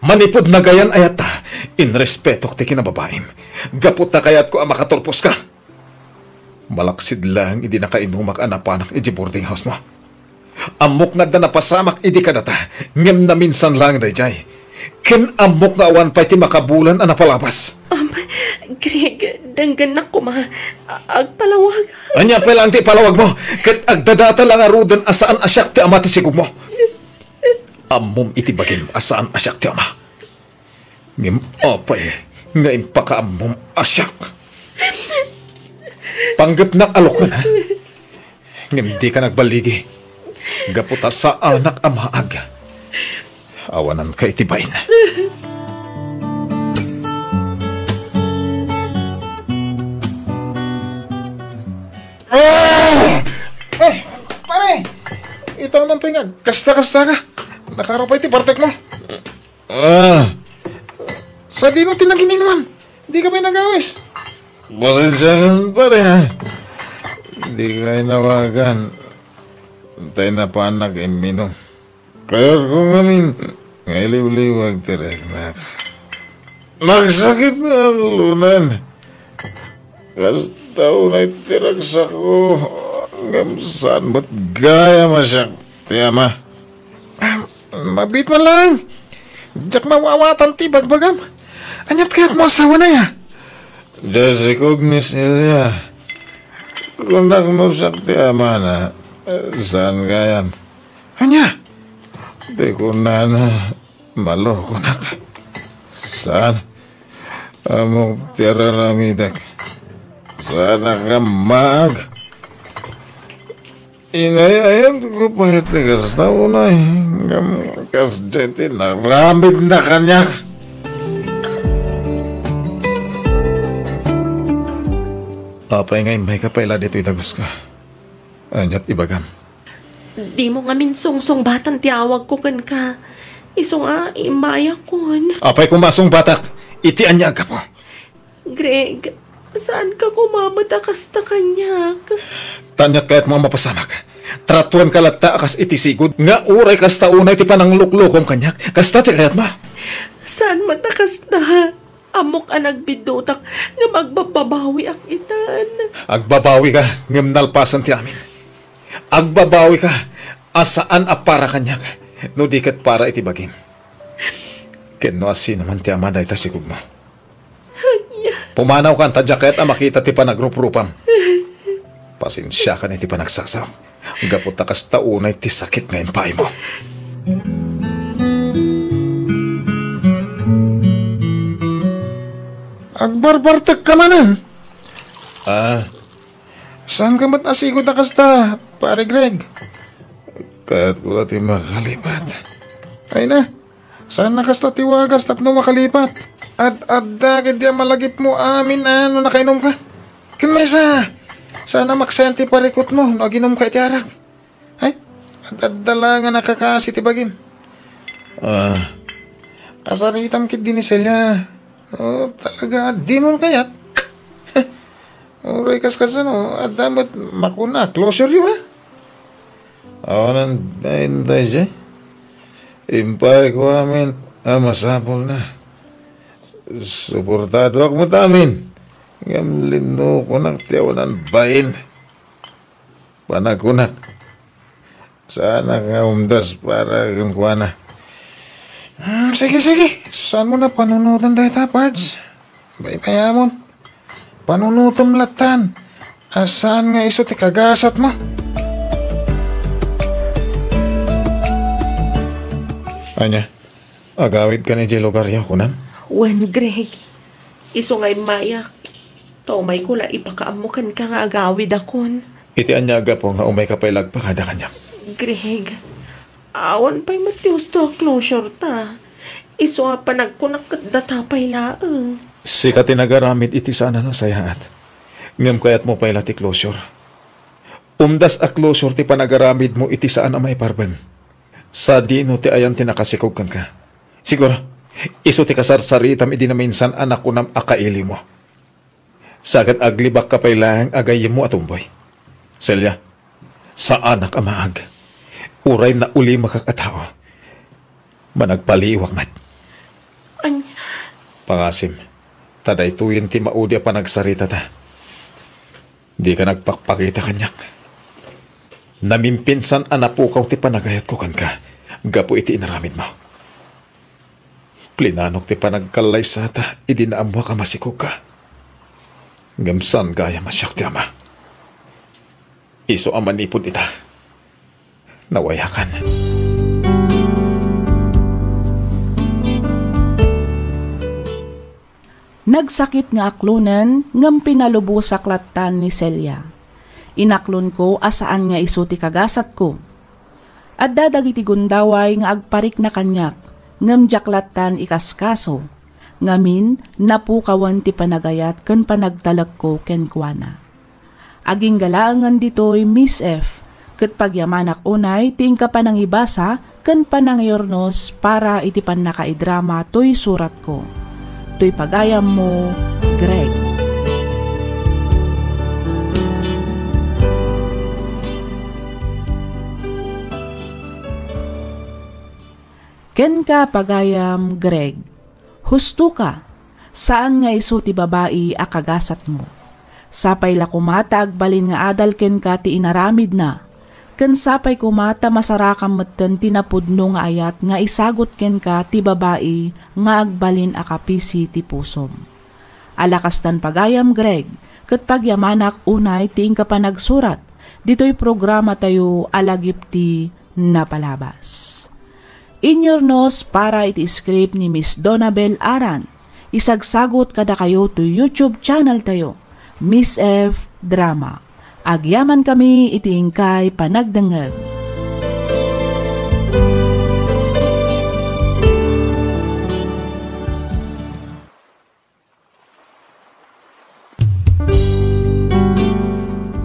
Manipud nagayan-ayatta, inrespetok ti kinababaim. Gapu ta kayatko a makaturposka. Malaksid laeng idi nakainumak a napanak idiay boarding house-mo. Ammok nga adda napasamak idi kadata, ngem naminsan laeng daydiay. Ken ammok nga awan pay ti makabulan a napalabas. Um, Greg, denggennak koma. A-, agpalawag. Ania pay laeng ti ipalawagmo? Ket agdadata la ngaruden a saan a siak ti ama ti sikogmo. Ammom iti bagim a saan a siak ti ama. Ngem apay nga impakaammom a siak? Panggepnak a loken, ha? Ngem dika nagballigi. Gapu ta saanak a maag. Awananka iti bain. Ah! Ay, pare! Itaw man pay nga kasta-kasta ka. Nakaro pay ti bartek mo. Ah! Sadino ti nagininam? Di ka pay nagawis? Pasensya kan, pare, ha? Di ka inawagan. Tay napanak imminum. Kayatko ngamin nga iliwliwag ti reknak. Nagsakit nga aglunan. Kasta unay ti ragsakko, ngem saan met gayam a siak ti ama. Ah, mabiit man lang. Diak maawatan ti ibagbagam. Ania't kayatmo a sawanay, a? Diay sikog ni Celia. Kunak no siak ti amana, saan gayam. Ania? Ti kunana, malokonak. Saan? Ammok ti ar-aramidek. Saanak a maag. Inay-ayatko pay ti kasta unay, ngem kasdiay ti inaramidna kaniak. Apay nga immayka pay la ditoy daguska? Ania't ibagam? Dimo ngamin sungsungbatan ti awagko kenka. Isu nga immayakon. Apay koma a sungbatak? Iti ania a gapu? Greg, saanka koma met a kasta kaniak? Ta ania't kayatmo a mapasamak? Tratuenka latta a kas iti sigud nga uray kasta unay ti panangluklukom kaniak. Kasta ti kayatmo? Saan met a kasta? Ammok a nagbiddutak ngem agbabbabawiak itan. Agbabawika ngem nalpasen ti amin. Agbabawika a saan a para kaniak no di ket para iti bagim. Ken no asino man ti ama dayta sigugmo. Ania? Pumanawkan ta diak kayat a makita ti panagruprupam. Pasensiakan iti panagsasaok. Gapu ta kasta unay ti sakit nga impaaymo. Agbarbartekka manen? Ah. Saanka met a sigud a kasta, Pare Greg? Kayatko la ti makalipat. Ay na, saan a kasta ti wagas tapno makalipat? Ad-adda ketdi a malagipmo amin a no nakainumka. Ken maysa, saan a maksayan ti parikutmo no aginumka iti arak. Ay, ad-adda la nga nakakaasi ti bagim. Ah, kasaritam ketdi ni Celia. Oh, talaga, dimon kayat. Uray kaskasano, adda met makuna, closeryo, ha? Awanan bain daydiay. Impayko amin a masapulna. Suportadoak met amin. Ngem linnukonak ti awanan bain. Panagkunak, saanak nga umdas para kenkuana. Hmm, sige, sige. Saanmo a panunoten dayta, Pards? Baybayamon. Panunotem lattan. A saan nga isu ti kagasatmo? Ania? Agawidkan idiay lugaryo, kunam? Wen, Greg. Isu nga immayak. Ta umayko la ipakaammo kenka nga agawidakon. Iti ania a gapu nga umayka pay la agpakada kaniak? Greg, awan pay met ti husto a closure ta. Isu a panagkunak ket data pay laeng. Sika ti nagaramid iti saan a nasayaat. Ngem kayatmo pay la ti closure. Umdas a closure ti panagaramidmo iti saan a maiparbeng. Sadino ti ayan ti nakasikog kenka? Siguro, isu ti kasarsaritam idi naminsan a nakunam a kailiwmo. Sa ket aglibakka pay laeng a gayyemmo a tumboy. Celia, saanak a maag. Uray naulimakak a tao, managpaliiwak met. Ania? Pangasim, ta daytoyen ti maudi a panagsaritata. Dika nagpakpakita kaniak. Namimpinsan a napukaw ti panagayatko kenka gapu iti inaramidmo. Plinanok ti panagkallaysata idi naammoak a masikogka. Ngem saan gayam a siak ti ama. Isu a manipud ita, nawayakan. Nagsakit nga aklonen ngem pinalubosak lattan ni Celia. Inaklonko a saan nga isu ti kagasatko. Adda dagiti gundaway nga agparikna kaniak, ngem diak lattan ikaskaso. Ngamin, napukawen ti panagayat ken panagtalekko kenkuana. Agingga laengen ditoy, Miss F, ket pagyamanak unay ti inka panangibasa ken panangiyurnos para iti pannakaidrama toy suratko. Toy pagayammo, Greg. Kenka, pagayam Greg, husto ka. Saan nga isu ti babai a kagasatmo. Sapay la koma ta agbalin nga adal kenka ti inaramidna, ken sapay koma ta masarakam metten ti napudno nga ayat nga isagut kenka ti babai nga agbalin a kapisi ti pusom. Ala kastan, pagayam Greg, ket pagyamanak unay ti inka panagsurat ditoy programatayo a Lagip ti Napalabas. Inyurnos para iti script ni Miss Donabel Aran. Isagsagut kadakayo ti YouTube channel tayo, Miss F Drama. Agyaman kami iti inkay panagdengngeg.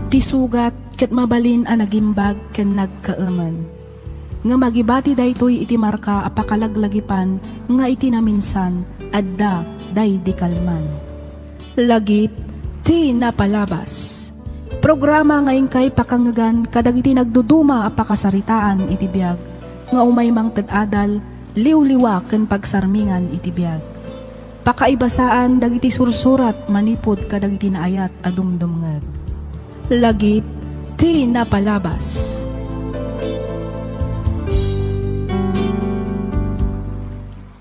Ti sugat ket mabalin a nagimbag ken nagkaemen. Ngem agibati daytoy iti marka a pakalaglagipan nga iti naminsan, adda daydi kalman. Lagip ti Napalabas. Programa nga inkay pakangngegan kadagiti nagduduma a pakasaritaan iti biag, nga umay mangted adal, liwliwa ken pagsarmingan iti biag. Pakaibasaan dagiti sursurat manipud kadagiti naayat a dumdumngeg. Lagip ti Napalabas.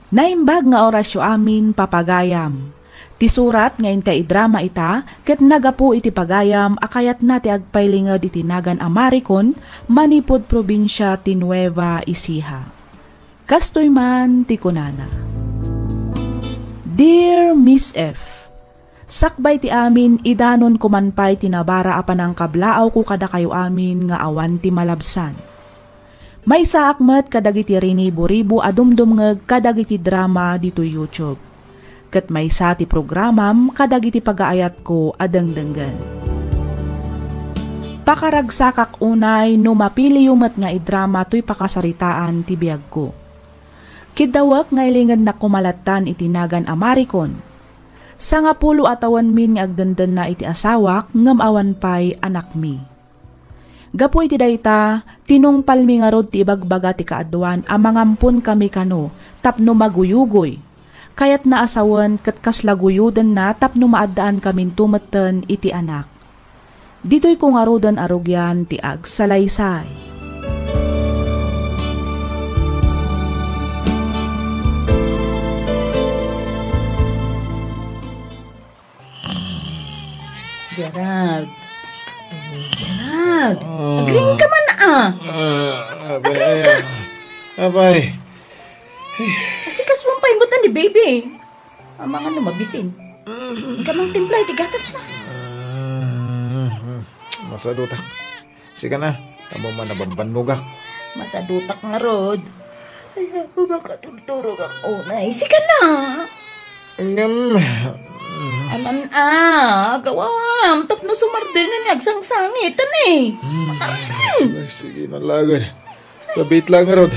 Naimbag nga orasyo amin, papagayam. Ti surat nga inta idrama ita ket nagapu iti pagayam a kayatna ti agpailinged iti nagan a Maricon manipud probinsia ti Nueva Ecija. Kastoy man ti kunana, Dear Miss F, sakbay ti amin, idanonko man pay ti nabara a panangkablaawko kadakayo amin nga awan ti malabsan. Maysaak met kadagiti rinibo-ribo a dumdumngeg kadagiti drama ditoy YouTube. Ket maysa ti programam kadagiti pagaayatko a dengdenggen. Pakaragsakak unay no mapiliyo met nga idrama toy pakasaritaan ti biagko. Kiddawek nga ilingednak koma lattan iti nagan a Maricon. Sangapulo a tawenmin nga agdendenna iti asawak ngem awan pay anakmi. Gapu iti dayta, tinungpalmi ngarud ti ibagbaga ti kaaduan a mangamponkami kano tapno maguyugoy. Kayatna a sawen ket kasla guyodenna tapno maaddaankaminto metten iti anak. Ditoyko ngaruden a rugian ti agsalaysay. Gerald. Gerald. Ah. Agriing ka man, ah. Ah, abay. Agriing ka. Abay. Asikasuan pay met ni baby. Amangan no mabisin. Inka mangtimpla iti gatas na. Ah, masadutak. Sika na, amo man a bambannogak. Masadutak ngarud. Ay, ako makaturturog ang unay. Sika na. Ngem. Aman a, agawam. Tapno sumardeng nga agsangsangit, ani? Hmm. Sige na lagad. Labit lang, Rod.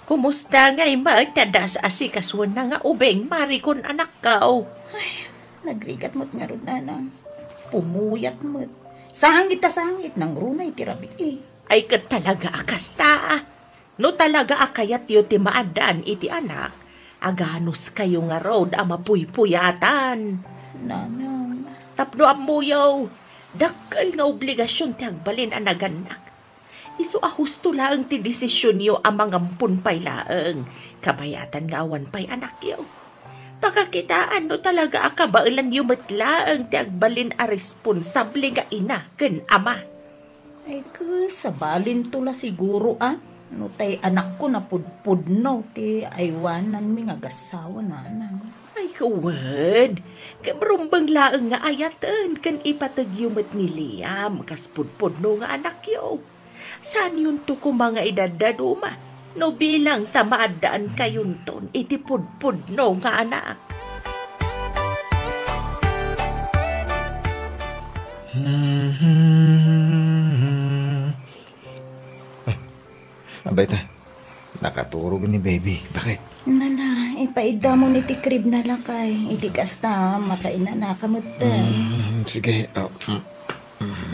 Kumusta ngay met ta asikasuenna nga ubing, Maricon, anakko? Ay, nagrigat met ngarud, nanang. Pumuyat met. Sangit a sangit, nangruna iti rabii. Ay, ket talaga a kasta. No talaga a kayatyo ti maaddaan iti anak, aganuskayo ngarud a mapuypuyatan. Nanang. Tapno ammoyo, dakkel nga obligasion ti agbalin a nagannak. Isu a husto laeng ti desisionyo a mangampon pay laeng, kabayatan nga awan pay anakyo. Pakakitaan no talaga a kabaelanyo met laeng ti agbalin a responsable nga ina ken ama. Ay, ket, sabalinto la siguro, a? No tay anakko napudpudno ti aywananmi nga agassawa, nanang. Ay, wen. Ngem rumbeng laeng nga ayaten ken ipategyo met ni Liam kas pudpudno nga anakyo. Saanyonto koma nga idaddaduma no bilang ta maaddankayonton iti pudpudno nga anak. Hmm. Ah, abay ta. Nakaturog ni baby. Bakit? Nana, ipaiddamon iti crib na, lakay. Iti kasta, makainanaka metten. Hmm, sige. Ah, hmm.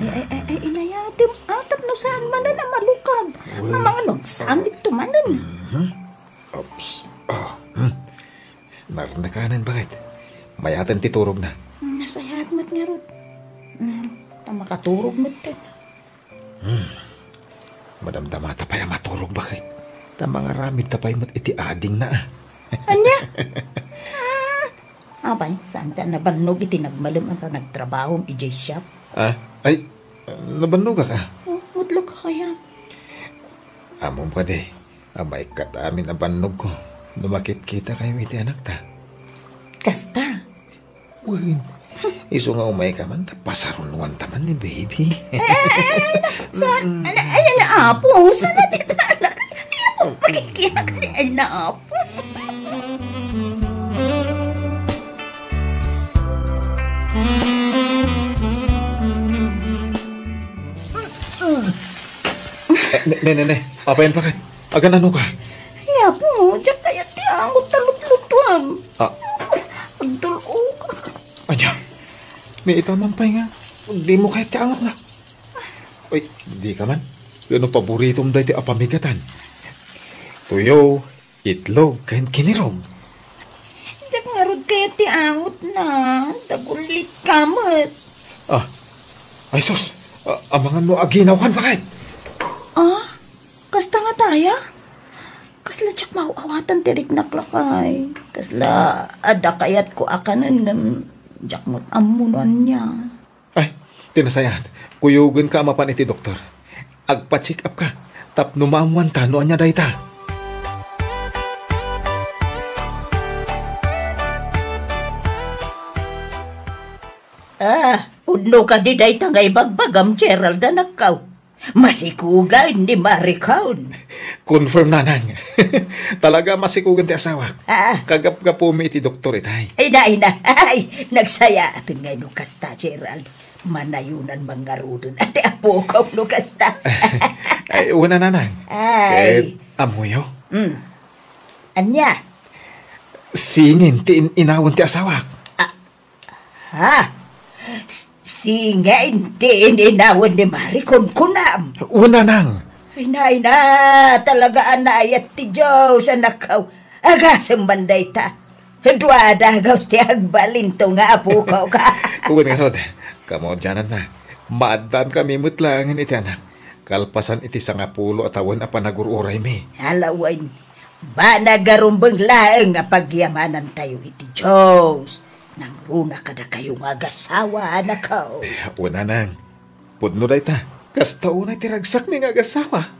Ay, ay, ay, ay, inayatem. Ah, tapno saan manen a malukag. Well, Mamangano, agsamit to manen. Mhm. Oops. Ah, hmm. Narnakanen, bakit? Mayaten ti turog na. Hmm, nasayaat met ngarud. Hmm, ta makaturog metten. Hmm. Madamdamata pay a maturog, bakit? Ta mangaramidta pay met iti adingna, ah. Ania? Ah, apay, saanka a nabannog iti nagmalem a panagtrabahom idiay shop? Ah, ay, nabannogak, ah. Oh, what look, hayam? Ammom kadi, a maikkat amin a bannogko no makitkitakayo iti anakta. Kasta? Wen, isu nga umayka man, ta pasarunuanta man ni baby. Eh, eh, eh, eh, na, saan, ay, ay, ay, na, apo, saan na ti anak? Ay, apo, pakikiyak, ay, na, apo. Eh, ne, ne, ne, ne. Apay, bakit? Aganano ka? Ay, apo, diak kayat ti angot ta lutlutuam. Ah. Agtul-ok. Ania? Ni ita man pay nga, dimo kayat ti angotna. Uy, dika man. Wenno paboritom daytoy a pamigatan? Tuyo, itlog, ken kinirog. Diak ngarud kayat ti angotna. Dagullitka met. Ah, ay sus. Ah, amangan no aginawkan, bakit? Ah? Kasta nga taya? Kasla diak maaw-awatan ti riknak, lakay. Kasla adda kayatko a kanen ngem diak met ammo no ania. Ay, ti nasayaat, kuyogenka a mapan iti doktor. Agpa-check up ka, tapno maammoanta no ania dayta. Ah, pudno kadi dayta nga ibagbagam, Gerald, anakko? Masikugan ni Maricon. Confirm, nanang. Talaga masikugan ti asawak. Ah. Kagapgapumi iti doktor itay. Ay, na, ay, na. Ay, nagsayaaten ngay no kasta, Gerald. Manayonan man ngaruden a ti apok no kasta. Ay, una, nanang. Ay. Ket ammoyo? Mm. Ania? Singin ti in-inawen ti asawak. Ah, Ha? S-, singin ti in-inawen ni Maricon, kunam? Una, nang. Ay, nay na, talaga a naayat ti Dios, anakko. Agasem man dayta. Dua dagaws ti agbalinto nga apokok. Wen ngarud, kamaudiananna. Maaddaankami met laengen iti anak. Kalpasan iti sangapulo a tawen a panagur-uraymi. Alawen, banag a rumbeng laeng a pagyamanantayo iti Dios. Nangruna kadakayo nga agassawa, anakko. Eh, wen, nang. Pudno dayta. Kasta unay ti ragsakmi nga agassawa.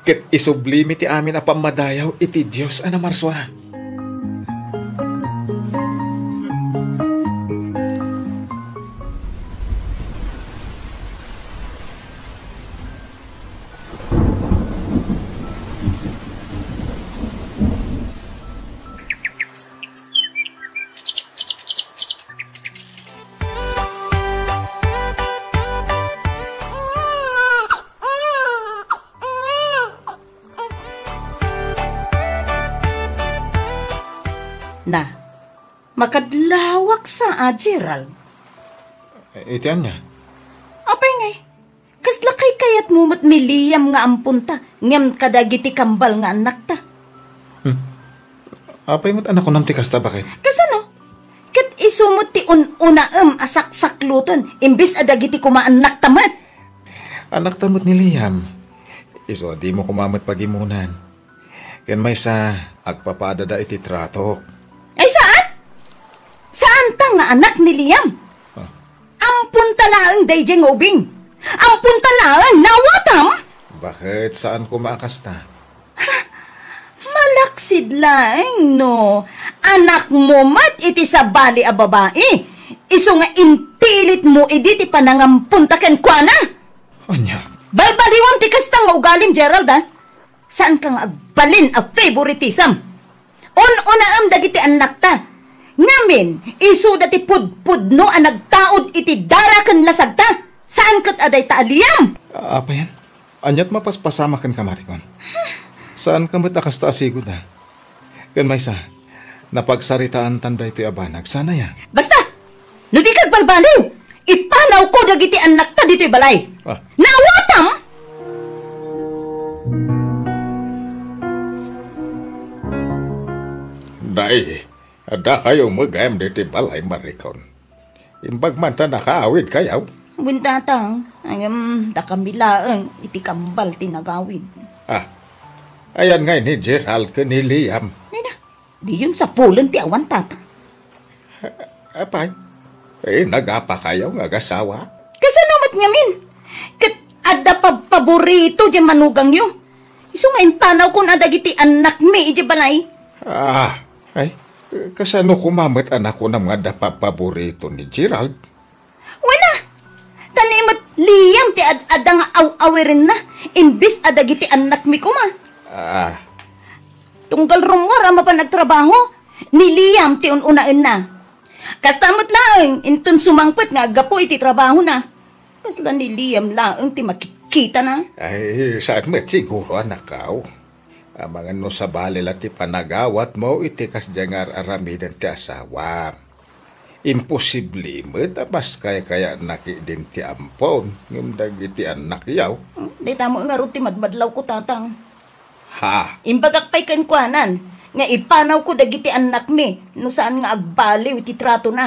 Ket isublimi ti amin a pammadayaw iti Dios a namarsua. Na, makadlawak sa a, Gerald. Eh, iti ania? Apay ngay? Kasla kaykayatmo met ni Liam nga amponta, ngem kadagiti kambal nga annakta? Hmm. Apay met a nakunam ti kasta, bakit? Kasano? Ket isu met ti un-unaem a saksakloten, imbes a dagiti koma annakta met. Annakta met ni Liam. Isu a dimo koma met pagimunan. Ken maysa, agpapadada iti tratok. Ay, saan? Saanta nga anak ni Liam? Ah. Amponta laeng daydiay nga ubing. Amponta laeng, naawatam? Bakit saan koma a kasta? Sidlaeng no, anakmo met iti sabali a babai. Isu nga impilitmo idi ti panangamponta kenkuana. Ania? Balbaliwam ti kasta nga ugalim, Gerald, a. Saanka nga agbalin a favoritism. Un-unaem dagiti annakta. Ngamin, isuda ti pudpudno a nagtaud iti dara ken lasagta. Saan ket a dayta a Liam. Apay? Ania't mapaspasamak kenka, Maricon? Saanka met a kasta a sigud, a. Ken maysa, napagsaritaantan daytoy a banag. Saan aya? Basta! No dika agbalbaliw, ipanawko dagiti annakta ditoy balay. Ah. Naawatam? Nay, adda kayo met gayam ditoy balay, Maricon. Imbag man ta nakaawid kayo. Wen, Tatang, ngem dakami laeng iti kambal ti nagawid. Ah, ayan ngay ni Gerald ken ni Liam. Nina, diyon sapulen ti awan, Tatang. Apay, eh, nagapa kayo nga agasawa? Kasano met ngamin? Ket adda pabpaborito diay manugangyo. Isu nga impanawkon a dagiti annakmi idiay balay. Ah, ay, kasano koma met a nakunam nga adda pabpaborito ni Gerald? Wen a, ta ni met Liam ti ad-adda nga aw-awirenna, imbes a dagiti annakmi koma. Ah. Tunggal rummuar a mapan agtrabaho, ni Liam ti un-unaenna. Kasta met laeng, inton sumangpet nga aggapu iti trabahona. Kasla ni Liam laeng ti makitkitana. Ay, saan met siguro, anakaw. Amangan no sabali la ti panagawatmo iti kasdiay nga ar-aramiden ti asawam. Imposible met a mas kaykayatna ketdin ti ampon ngem dagiti annakyo. Hmm, dayta met ngarud ti madmadlawko, Tatang. Ha? Imbagak pay kenkuanan nga ipanawko dagiti annakmi no saan nga agbaliw iti tratona.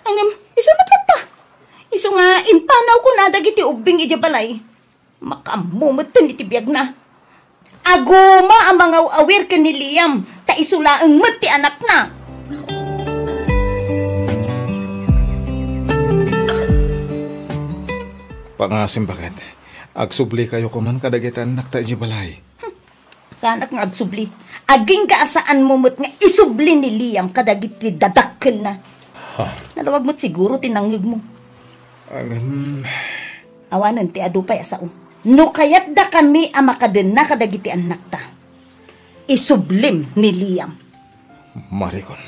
Ngem, isu met latta. Isu nga impanawkona dagiti ubbing idiay balay. Makaammo metten iti biagna. Aguma a mangaw-awir ken ni Liam, ta isu laeng met ti anakna. Pangasim, baket. Agsubli kayo koman kadagiti annakta idiay balay. Hmm. Saanak nga agsubli. Agingga a saanmo met nga isubli ni Liam kadagiti dadakkelna. Ha? Nalawag met siguro ti nangngegmo. Ngem, awanen ti adu pay a sao. No kayatdakami a makadenna kadagiti annakta, isublim ni Liam. Maricon.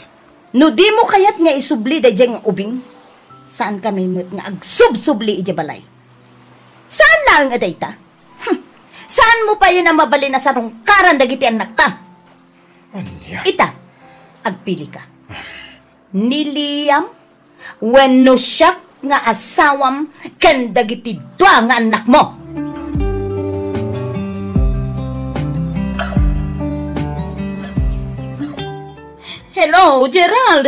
No dimo kayat nga isubli daydiay nga ubing, saankami met nga agsubsubli idiay balay. Saan laeng a dayta? Hmm. Saanmo payen a mabalin a sarungkaran dagiti annakta? Ania? Ita, agpilika. Ni Liam wenno siak nga asawam ken dagiti dua nga annakmo. Hello, Gerald.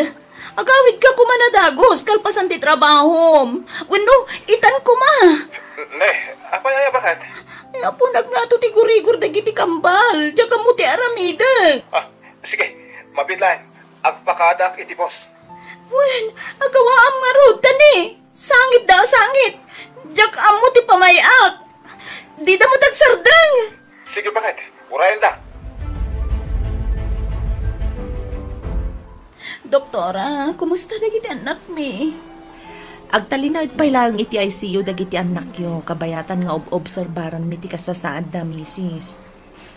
Agawidka koma a dagus kalpasan ti trabahom. Wenno, itan koma. Ne, apay aya, baket? Ay, apunak ngato ti gurigor dagiti kambal. Diak ammo ti aramidek. Ah, sige. Mabiit laeng. Agpakadaak iti boss. Wen, agawaam ngarud, ta ni, sangitda a sangit. Diak ammo ti pamay-ak. Dida met agsardeng. Sige, baket. Urayendak. Doktora, kumusta dagiti annakmi? Agtalinaed pay laeng iti I C U dagiti annakyo, kabayatan nga ob-obserbaranmi ti kasasaadda, misis.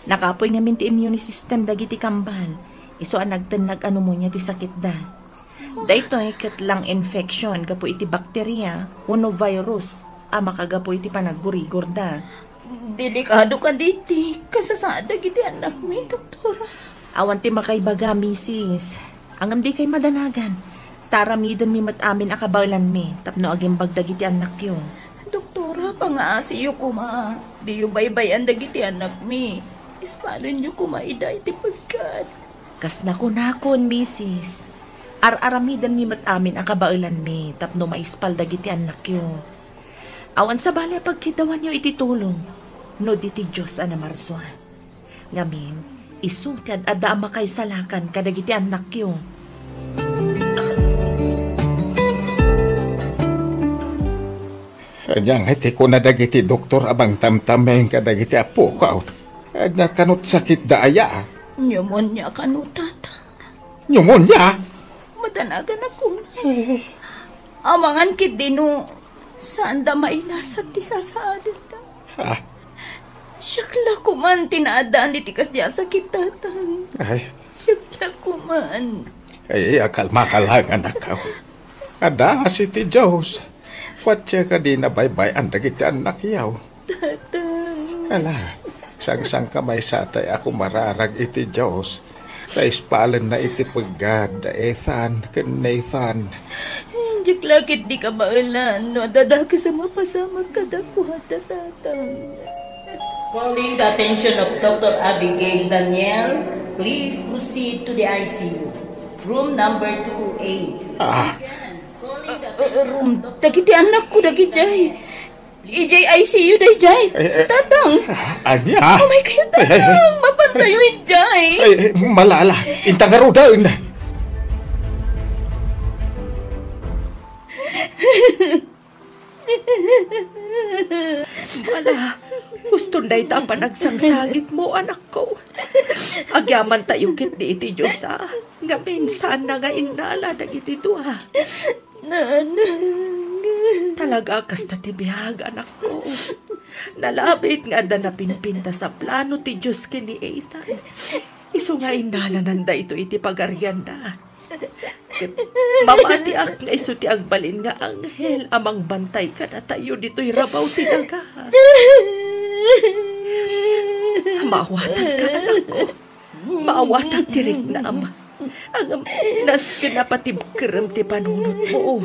Nakapuy ngamin ti immune system dagiti kambal. Isu a nagtennag a pneumonia ti sakitda. Daytoy ket lung infection gapu iti bakteria wenno virus a makagapu iti panaggurigorda. Delikado kadi ti kasasaad dagiti annakmi, doktora. Awan ti makaibaga, misis. Ngem dikay madanagan. Ta aramidenmi met amin a kabaelanmi tapno agimbag dagiti annakyo. Doktora, pangaasiyo koma. Diyo baybay-an dagiti annakmi. Ispalenyo koma ida iti pegkat. Kas nakunakon, misis, ar-aramidenmi met amin a kabaelanmi tapno maispal dagiti annakyo. Awan sabali a pagkiddawanyo iti tulong no di ti Dios a namarsua. Ngamin, isu ti ad-adda a makaisalakan kadagiti annakyo. Ania ngay ti kuna dagiti doktor a mangtamtameng kadagiti apok? Ania kano ti sakitda aya? Pneumonia kano, Tatang. Pneumonia? Madanagannakon. Eh. Amangan ketdi no saanda mailasat ti sasaadenda. Ah. Siak la koman ti naaddaan iti kasdi a sakit, Tatang. Ay. Siak la koman. Ay, akalmaka laeng, anakko. Adda asi ti Dios. Patse kadi nabaybay-an dagiti annakyo. Tatang. Ala, sangsangkamaysatay a kumararag iti Dios. Ta ispalenna iti peggad da Ethan ken Nathan. Diak la ketdi kabaelan no adda dakes a mapasamak kadakuada, Tatang. Calling the attention of Doctor Abigail Daniel, please proceed to the I C U. Room number two oh eight. Ah. Calling the attention of Doctor Room, dagiti annakko dagidiay. Idiay I C U daydiay. Eh, eh. Tatang. Ah, ania? Oh my God, Tatang. Eh, eh, eh. Mapantayo idiay. Ay, eh, malala. Inta ngaruden. Ala, huston dayta a panagsangsangitmo, anakko. Agyamantayo ketdi iti Dios, a. Ngamin, saanna nga innala dagiti dua. Nanang. Talaga, kasta ti biag, anakko. Nalabit nga adda napinpintas a plano ti Dios ken ni Ethan. Isu nga innalananda ito iti pagarianna. Mamatiak nga isu ti agbalin nga anghel a mangbantay kadatayo ditoy rabaw ti daga. Maawatan ka, anakko. Maawatan ti riknam. Ngem, nasken a patibkerem ti panunotmo.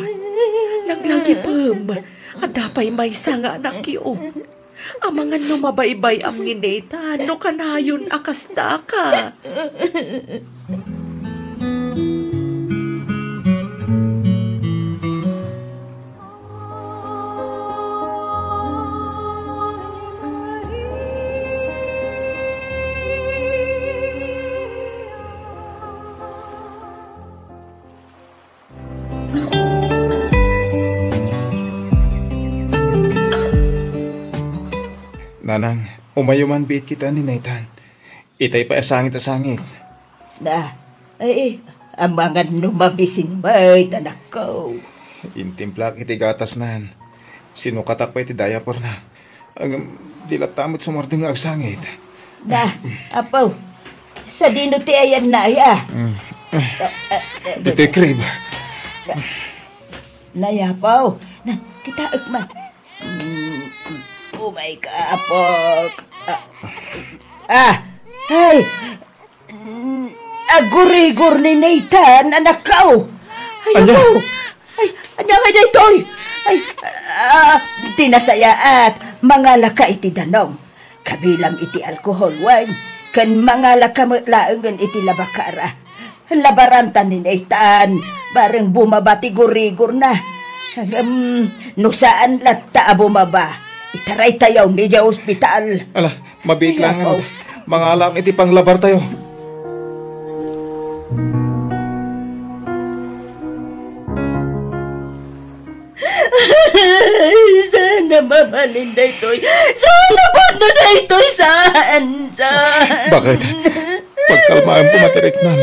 Laglagipem, adda pay maysa nga anakyo. Amangan no mabaybay-am ni Nathan no kanayon a kastaka. Nanang, umayo man biit kita ni Nathan. Itay pay a sangit a sangit. Na, ay, amangan no mabising met, anakko. Intimplak iti gatasna. Sinukatak pay ti diaperna. Ngem, di latta met sumardeng nga agsangit. Na, apo, sadino ti ayanna aya? Mm. Ah, ah, ah, ditoy crib. Na, nay, apo. Na, kitaek man. Mm, mm. Oh my God, apo. Ah, ah, ay, Mm, agurigor ni Nathan, anakko. Ay, ania? Apo. Ay, ania nga daytoy? Ay, ah, di nasayaat. Mangalaka iti danum. Kabilang iti alcohol wine. Ken mangalaka met laengen iti labakara. Labaranta ni Nathan. Bareng bumaba ti gurigorna. Ngem, no saan latta a bumaba, itaraytayo idiay ospital. Ala, mabiit laeng. Ay, apo. Mangalam iti panglabartayo. Saan a mabalin daytoy? Saan a pudno daytoy? Saan? Saan? Bakit? Pagkalmaem, pumatiriknam.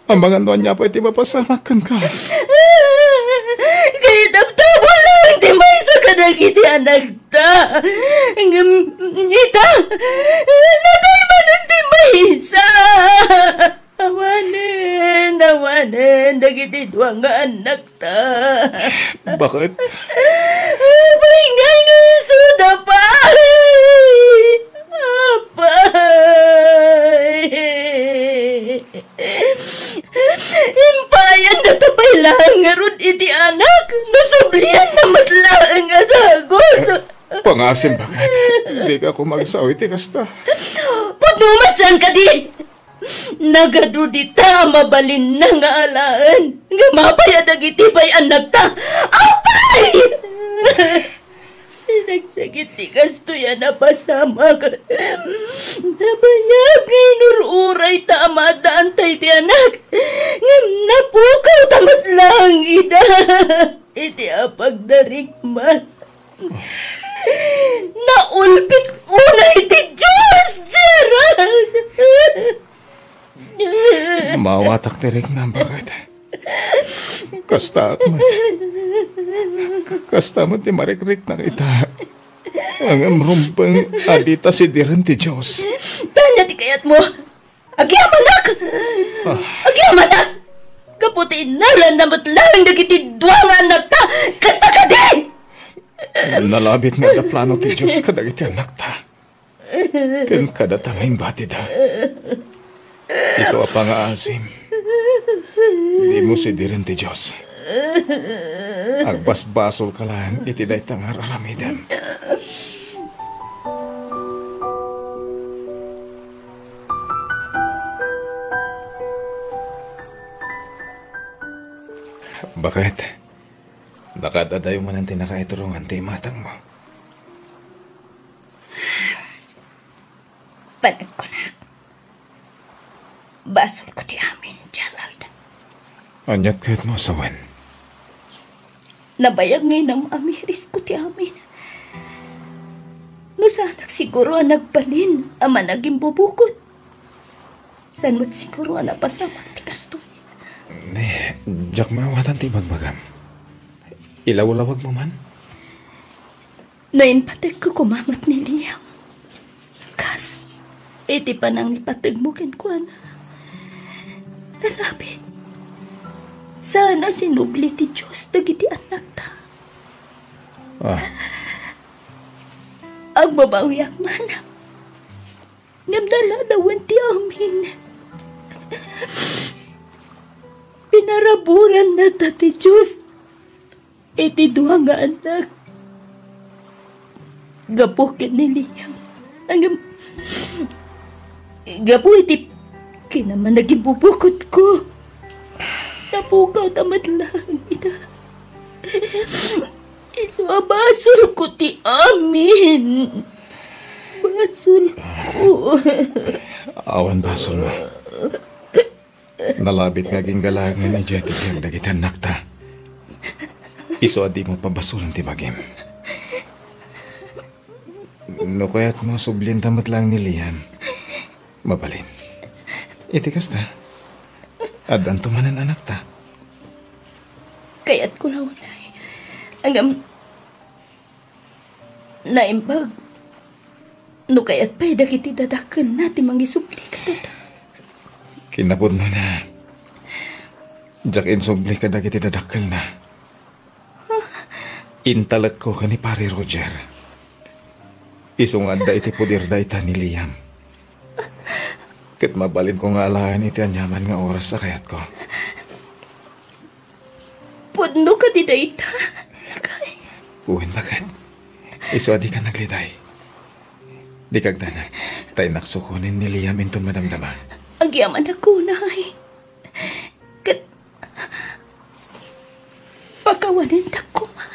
Amangan no ania pay ti mapasamak kenka. Kaitam, tabon laeng ti maysa kadagiti anakta. Ngem ita, natay manen ti maysa. Awanen, awanen dagiti dua nga annakta. Bakit? Apay nga isuda pay? Apay. Impayanda ta pay laeng ngarud iti anak, no sublianna met laeng a dagus. Pangasim, bakit? Dika kumagsao iti kasta. Pudno met saan kadi? Nagadu dita a mabalinna nga alaen, nga mapay a dagiti pay-annakta. Apay! Nagsakit ti kastoy a napasamak. Nabayag nga inur-urayta a maaddaanta iti anak. Ngem napukawta met laeng ida iti apagdarikmat. Naulbit unay ti Dios, Gerald! Maawatak ti riknam, baket. Kasta met. Kasta met ti marikriknak ita. Ngem rumbeng a dita sidiren ti Dios. Ania ti kayatmo? Agyamanak! Ah. Agyamanak! Gapu ti innaranna met laeng dagiti dua nga annakta! Kasta kadi! Nalabit nga adda plano ti Dios kadagiti annakta. Ken kadata nga imbatida. Isu a pangaasim, dimo sidiren ti Dios. Agbasbasolka laeng iti dayta nga ar-aramidem. Baket, nakaad-adayo manen ti nakaiturongan ti imatangmo. Panagkunak, basolko ti amin, Gerald. Aniat kayatmo a sawen? Nabayag nga inam-amirisko ti amin. No saanak siguro a nagbalin a managimbubukod, saan met siguro a napasamak ti kastoy. Ni, diak maawatan ti ibagbagam. Ilawlawagmo man? No impategko koma met ni Liam, kas iti panangipategmo kenkuana, nalabit, saan a sinubli ti Dios dagiti annakta. Ah. Agbabawiak man, ngem naladawen ti amin. Pinaraburanna ta ti Dios iti dua nga annak. Gapu ken ni Liam. Ngem, gapu iti kinamanagimbubukotko, napukawta met laeng ida. Isu a basolko ti amin. Basolko. Awan basolmo. Nalabit nga aginggalangen idiay ti biag dagiti annakta. Isu a dimo pabasolen ti bagim. No kayatmo, sublinta met laeng ni Liam. Mabalin. Iti kasta, addanto manen annakta. Kayatko la unay. Ngem, naimbag no kayat pay dagiti dadakkelna ti mangisubli kadata. Kinapudnona, diak insubli kadagiti dadakkelna. Intalekko ken ni Pari Roger. Isu nga adda iti poder dayta ni Liam. Ket mabalinko nga alaen iti aniaman nga oras a kayatko. Pudno kadi dayta, lakay? Wen, baket. Isu a dika nagliday. Dika agdanag, ta innak sukonen ni Liam inton madamdama. Agyamanak unay. Ket pakawanentak koma.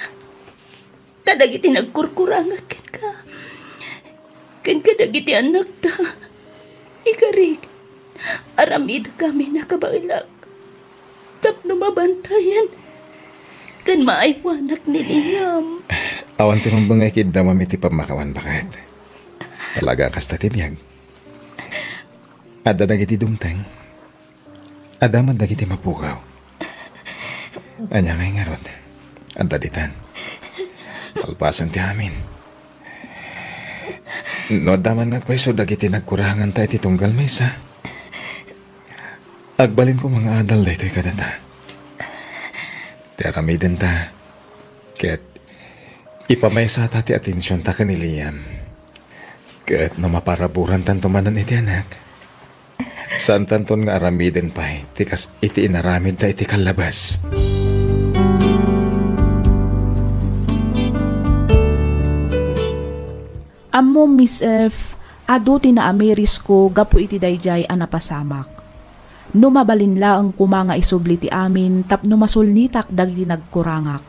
Ta dagiti nagkurkurangak kenka, ken kadagiti annakta, ikarik, aramidek amin a kabaelak tapno mabantayan ken maaywanak ni Liam. Awan ti rumbeng nga ikiddawam iti pammakawan, baket. Talaga kasta ti biag. Adda dagiti dumteng. Adda met dagiti mapukaw. Ania ngay ngarud? Adda ditan. Kalpasan ti amin. No adda man nga agpayso dagiti nagkuranganta iti tunggal maysa, agbalinko nga adal daytoy kadata. Ti aramidenta, ket ipamaysata ti atensionta ken ni Liam. Ket no maparaburantanto manen iti anak, saantanton nga aramiden pay ti kas iti inaramidda iti kallabas. Ammom, Miss F, adu ti naamirisko gapu iti daydiay a napasamak. No mabalin laeng koma nga isubli ti amin tapno masulnitak dagiti nagkurangak.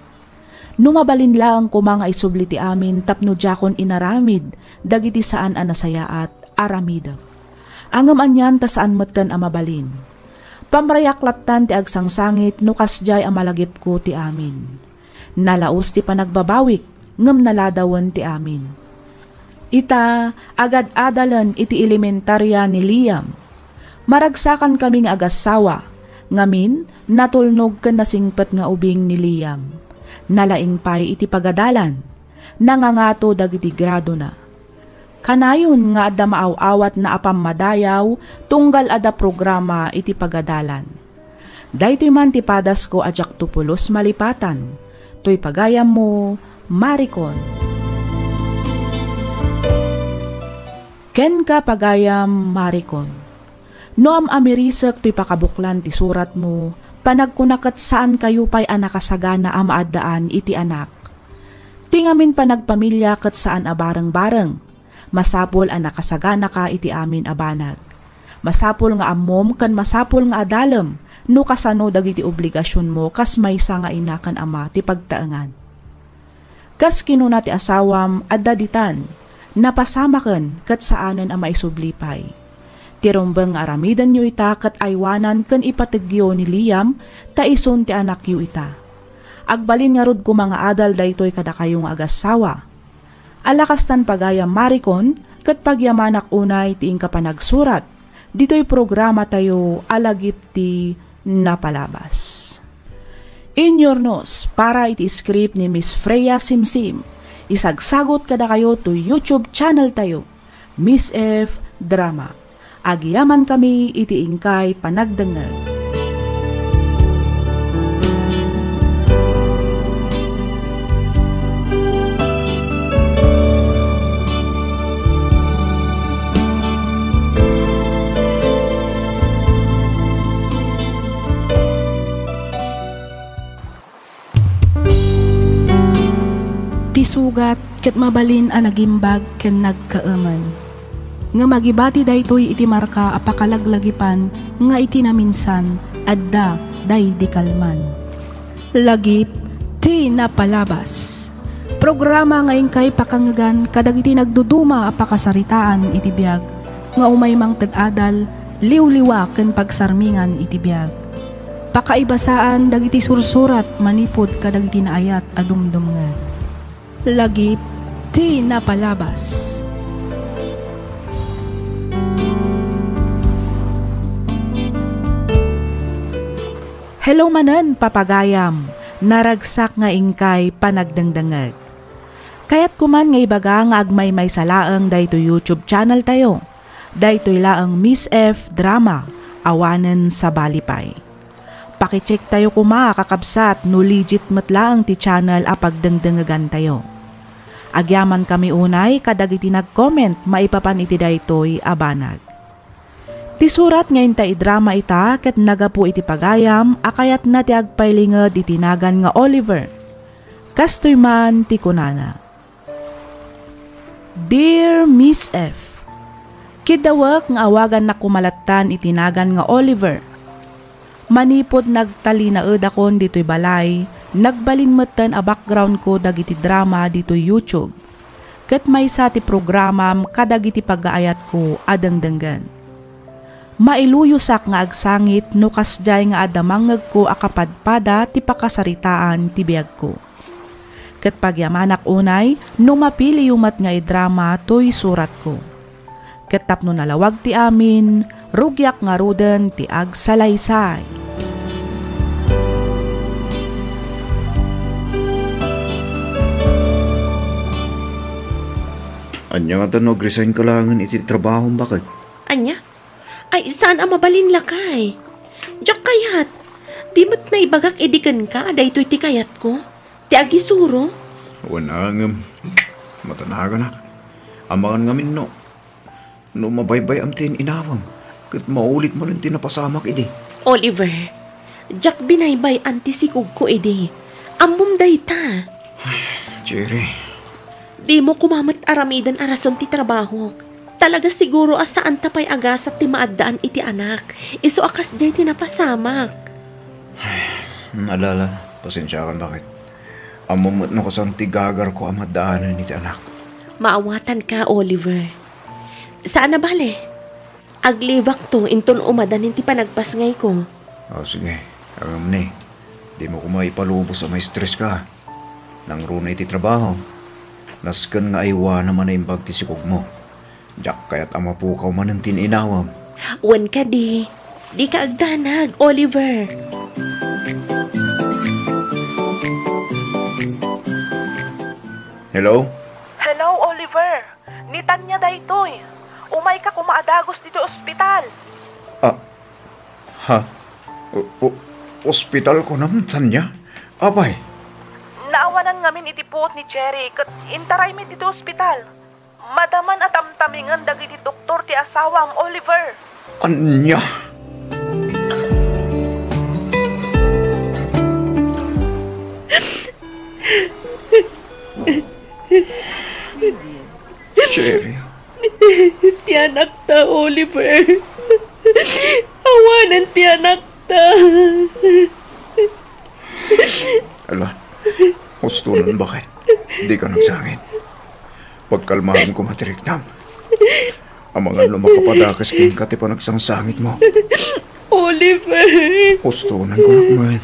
No mabalin laeng koma nga isubli ti amin tapno diakon inaramid dagiti saan a nasayaat, aramidek. Ngem anian ta saan metten a mabalin. Pamrayak lattan ti agsangsangit no kasdiay a malagipko ti amin. Nalaus ti panagbabawik, ngem naladawen ti amin. Ita, agad-adalen iti elementaria ni Liam. Maragsakankami nga agassawa, ngamin, natulnog ken nasingpet nga ubing ni Liam. Nalaing pay iti pagadalan. Nangangato dagiti gradona. Kanayon nga adda maaw-awatna a pammadayaw tunggal adda programa iti pagadalan. Daytoy man ti padasko a diakto pulos malipatan. Toy pagayammo, Maricon. Kenka, pagayam Maricon. No am-amirisek toy pakabuklan ti suratmo, panagkuna ket saankayo pay a nakasagana a maaddaan iti anak. Ti ngamin panagpamilia ket saan a bareng-bareng. Masapul a nakasaganaka iti amin a banag. Masapul nga ammom ken masapul nga adalem no kasano dagiti obligasionmo kas maysa nga ina ken ama ti pagtaengan. Kas kinuna ti asawam, adda ditan, napasamaken ket saanen a maisubli pay. Ti rumbeng nga aramidenyo ita ket aywanan ken ipategyo ni Liam ta isun ti anakyo ita. Agbalin ngarud koma nga adal daytoy kadakayo nga agassawa. Ala kastan pagayam Maricon, ket pagyamanak unay ti inka panagsurat ditoy programatayo a lagip ti napalabas. Inyornos para iti script ni Miss Freya Simsim. Isagsagot kadakayo to YouTube channel tayo, Miss F Drama. Agyamankami iti inkay panagdengngeg. Ti sugat ket mabalin a nagimbag ken nagkaemen. Ngem agibati daytoy iti marka a pakalaglagipan nga iti naminsan, adda daydi kalman. Lagip ti napalabas. Programa nga inkay pakangegan kadagiti nagduduma a pakasaritaan iti biag nga umay mangted adal, liwliwa ken pagsarmingan iti biag. Pakaibasaan dagiti sursurat manipud kadagiti naayat a dumdumngeg. Lagip ti napalabas. Hello manen, papagayam. Naragsak nga inkay panagdengdengeg. Kayatko man nga ibaga nga agmaymaysa laeng daytoy YouTube channel tayo. Daytoy laeng Miss F Drama, awanen sabali pay. Pakicheck tayo koma, kakabsat, no legit met laeng ti channel a pagdengdengegan tayo. Agyamankami unay kadagiti nag-comment maipapan iti daytoy a banag. Ti surat nga inta idrama ita ket nagapu iti pagayam a kayatna ti agpailinged iti nagan nga Oliver. Kastoy man ti kunana, "Dear Miss F, kiddawek nga awagannak koma lattan iti nagan nga Oliver. Manipud nagtalinaedakon ditoy balay, nagbalin metten a background ko dagiti drama ditoy YouTube. Ket maysa ti programam kadagiti pagaayatko a dengdenggen. Mailuyosak nga agsangit no kasdiay nga adda mangngegko a kapadpada ti pakasaritaan ti biagko. Ket pagyamanak unay no mapiliyo met nga idrama toy suratko. Ket tapno nalawag ti amin, rugiak ngaruden ti agsalaysay." Ania ngata no agresign ka laengen iti trabahom, baket? Ania? Ay, saan a mabalin, lakay. Diak kayat. Di met naibagak idi kenka a daytoy ti kayatko. Ti agisuro? Wen a ngem, matanaganak. Amangan ngamin no, no mabaybay-am ti in-inawam, ket maulit manen ti napasamak idi. Oliver, diak binaybay-an ti sikogko idi. Ammom dayta. Jerry. Dimo koma met aramiden a rason ti trabahok. Talaga siguro a saanta pay a gasat ti maaddaan iti anak, isu a kasdiay ti napasamak. Alala, pasensiakan, baket. Ammom met no kasano ti gagarko a maddaanen iti anak. Maawatanka, Oliver. Saan a bale. Aglibakto inton umadanin ti panagpasngayko. O, sige. Ngem ni, dimo koma ipalubos a maistreska. Nangruna iti trabaho. Nasken nga aywanam a naimbag ti sikogmo. Diak kayat a mapukaw manen ti in-inawam. Wen kadi, dika agdanag, Oliver. Hello? Hello, Oliver. Ni Tanya daytoy. Umayka koma a dagus ditoy ospital. Ah, ha? O, o, ospital kunam, Tanya? Apay? Naawanan ngamin iti puot ni Cherry ket intaraymi ditoy ospital. Madaman a tamtamingen dagiti doktor ti asawam, Oliver. Ania? Cherry. Ti anakta, Oliver. Awanen ti anakta. Ala, hustonan, baket. Dika nagsangit. Pagkalmaem koma ti riknam. Amangan no makapadakes kenka ti panagsangsangitmo. Oliver! Hustonan ko, nakmen.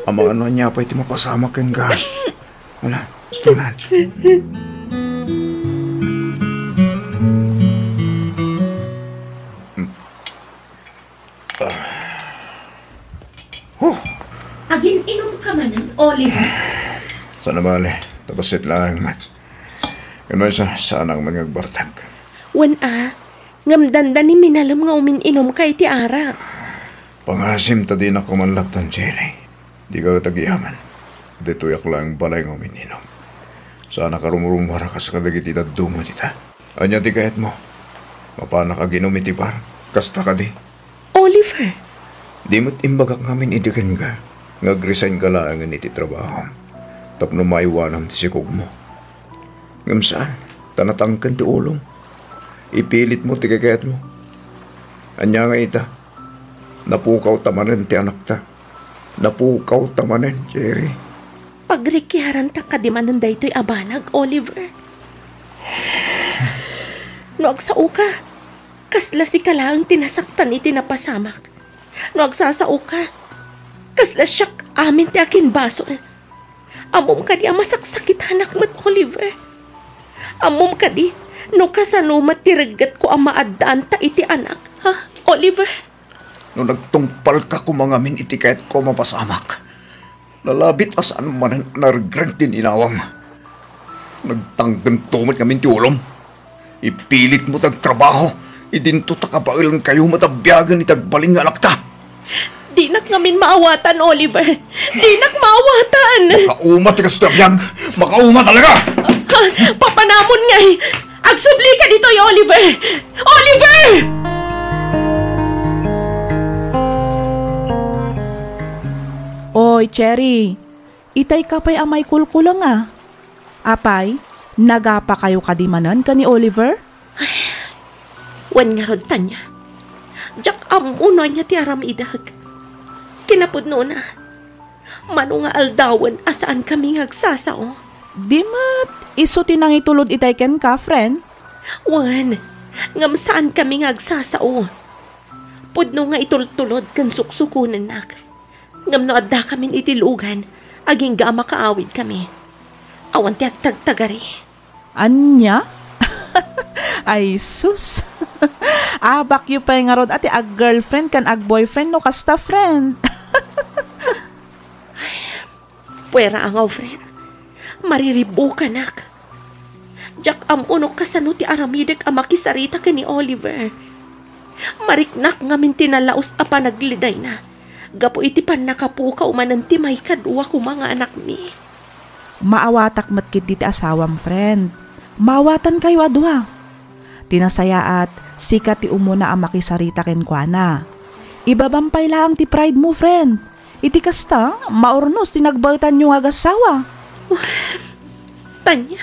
Amangan no ania pay ti mapasamak kenka. Ala, hustonan. Huh. Agin-inom ka manen, Oliver? Saan a bale, ta bassit laeng man. Ngem maysa, saanak man nga agbartek. Wen a, ngem dandani minalem nga umin-inom ka iti arak. Pangasim ta dinak koma laptan, Cherry. Dika ket agiyaman. Ditoyak laeng balay nga umin-inom. Saanak a rumrummuar a kas kadagiti dadduma dita. Ania ti kayatmo? Mapanak agin-inom iti bar? Kasta kadi? Oliver! Di met imbagak ngamin idi kenka nga agresign ka laengen iti trabahom tapno maiwanam ti sikogmo. Ngem saan, ta natangken ti ulom. Ipilitmo ti kayatmo. Ania nga ita? Napukaw ta manen ti anakta. Napukaw ta manen, Cherry. Pagrikiaranta kadi manen daytoy a banag, Oliver? No agsaoka, kasla sika laeng ti nasaktan iti napasamak. No agsasaoka, kasla siak amin ti akinbasol. Ammom kadi a masaksakitanak met, Oliver? Ammom kadi no kasano met ti reggetko a maaddaanta iti anak, ha, Oliver? No nagtungpalka koma ngamin iti kayatko a mapasamak, nalabit a saan manen a naregreg ti ninawam. Nagtanggento met ngamin ti ulom. Ipilitmo ti agtrabaho. Idinto ta kabaelankayo met a biagen iti agbalin nga anakta. Dinak ngamin maawatan, Oliver. Dinak maawatan. Makauma ti kastoy a biag. Makauma talaga. Ha? Papanamon ngay. Agsublika ditoy, Oliver. Oliver! Oy, Cherry. Itay ka pay a maikulkuleng a. Apay, nagapakayo kadi manen ken ni Oliver? Ay, wen ngarud, Tanya. Diak ammo no ania ti aramidek. Kinapudnona, mano nga aldawen a saankami nga agsasao. Di met isu ti nangitulod itay kenka, friend? Wen, ngem saankami nga agsasao. Pudno nga itultulod ken suksukonennak. Ngem no addakamin iti lugan, agingga a makaawidkami. Awan ti agtagtagari. Ania? Ay, sus! Abakyo pay ngarud a ti ag-girlfriend ken ag-boyfriend no kasta, friend. Puera a ngaw, friend. Mariribbukanak. Diak ammo no kasano ti aramidek a makisarita ken ni Oliver. Mariknak ngamin ti nalaus a panagledayna gapu iti pannakapukaw manen ti maikadua koma nga anakmi. Maawatak met ketdi ti asawam, friend. Maawatankayo a dua. Ti nasayaat, sika ti umuna a makisarita kenkuana. Ibabam pay laeng ti pride mo, friend. Iti kasta, maurnos ti nagbaetanyo nga agassawa. Tanya.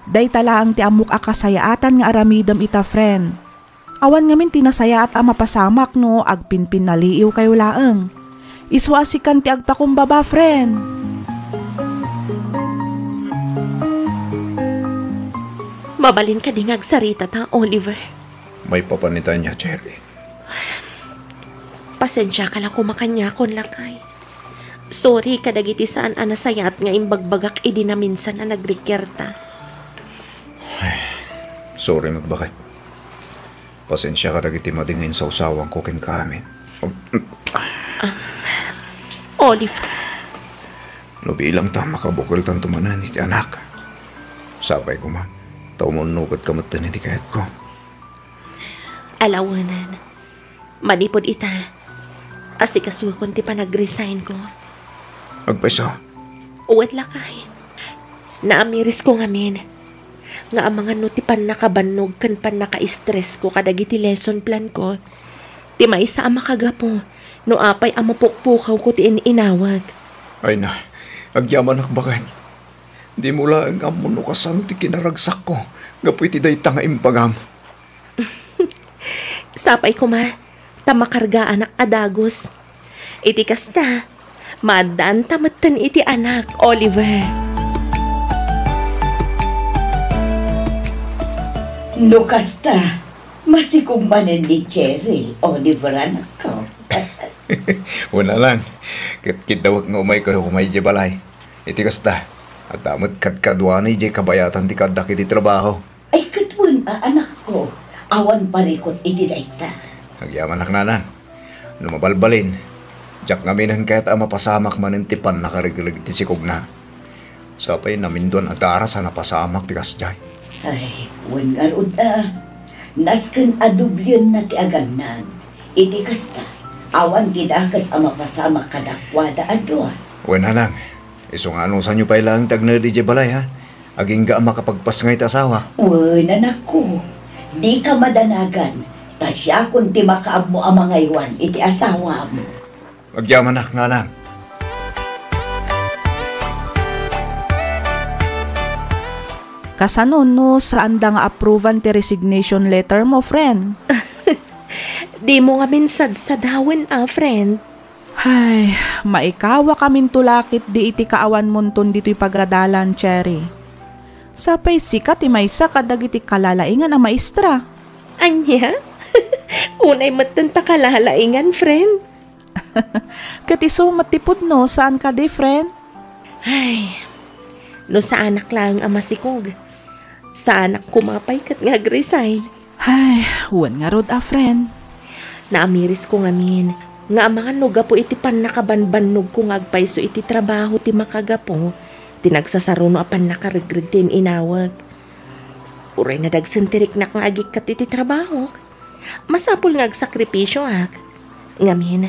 Dayta laeng ti ammok a kasayaatan nga aramidem ita, friend. Awan ngamin ti nasayaat a mapasamak no agpinpinnaliiwkayo laeng. Isu a sikan ti agpakumbaba, friend. Mabalin kadi nga agsarita ta, Oliver? Maipapan ni Tanya, Cherry. Pasensiaka la koma kaniakon, lakay. Sorry kadagiti saan a nasayaat nga imbagbagak idi naminsan a nagrikiarta. Ay, sorry met, baket. Pasensia kadagiti madi nga insawsawanko kenka amin. Oliver. No bilang ta makabukeltanto manen iti anak, sapay koma ta umunnogka metten iti kayatko. Alawenen, manipud ita, asikasuakon ti panag-resignko. Agpayso? Wen, lakay. Naamirisko ngamin nga amangan no ti pannakabannog ken pannaka-stressko kadagiti lesson planko ti maysa a makagapu no apay a mapukpukawko ti in-inawek. Ay na, agyamanak baket. Dimo laeng ammo no kasano ti kinaragsakko gapu iti dayta nga imbagam. Sapay koma ta makargaanak a dagus. Iti kasta, maaddaanta metten iti anak, Oliver. No kasta, masikog manen ni Cherry, Oliver, anakko. Wen, nanang, ket kiddawek nga umaykayo koma idiay balay. Iti kasta, adda met kadkaduana idiay kabayatan ti kaaddak iti trabaho. Ay, ket wen a, anakko, awan parikut iti dayta. Agyamanak, nanang. No mabalbalin, diak ngaminen kayat a mapasamak manen ti pannakaregreg ti sikogna. Sapay naminduan a daras a napasamak ti kasdiay. Ay, wen ngarud a. Nasken a dublienna ti agannad. Iti kasta, awan ti dakes a mapasamak kadakuada a dua. Wen, nanang, isu nga anusanyo pay laeng ti agnaed idiay balay, ha? Agingga a makapagpasngay ti asawak. Wen, anakko, dika madanagan, ta siakon ti makaammo a mangaywan iti asawam. Agyamanak, nanang. Kasano no saanda nga approvean ti resignation letter mo, friend? Dimo ngamin sadsadawen a, friend. Hay, maikawakaminto la ketdi iti kaawanmonton ditoy pagadalan, Cherry. Sapay sika ti maysa kadagiti kalalaingan a maestra. Ania? Unay metten ta kalalaingan, friend. Ket isu met ti pudno, saan kadi, friend? Ay, no saanak laeng a masikog, saanak koma pay ket nga agresign. Ay, wen ngarud a, friend. Naamirisko ngamin nga amangan no gapu iti pannakabanbannogko nga agpayso iti trabaho ti makagapu ti nagsasaruno a pannakaregreg ti in-inawek. Uray nadagsen ti riknak nga agikkat iti trabahok, masapul nga agsakripisioak. Ngamin,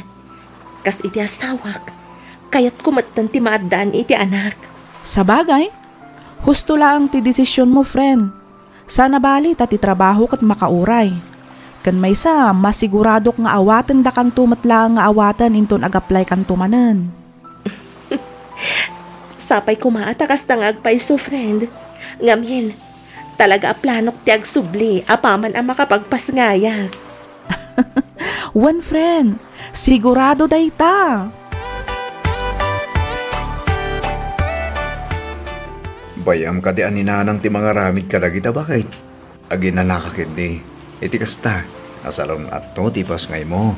kas iti asawak, kayatko metten ti maaddaan iti anak. Sabagay, husto laeng ti desisionmo, friend. Saan a bali ta ti trabaho ket makauray. Ken maysa, masiguradok nga awatendakanto met laeng nga awaten inton ag-applykanto manen. Sapay koma a ta kasta nga agpayso, friend. Ngamin, talaga a planok ti agsubli apaman a makapagpasngayak. Wen, friend, sigurado dayta. Bay-am kadi a ni nanang ti mangaramid kadagita, baket? Aginanaka ketdi. Iti kasta, nasalun-atto ti pasngaymo.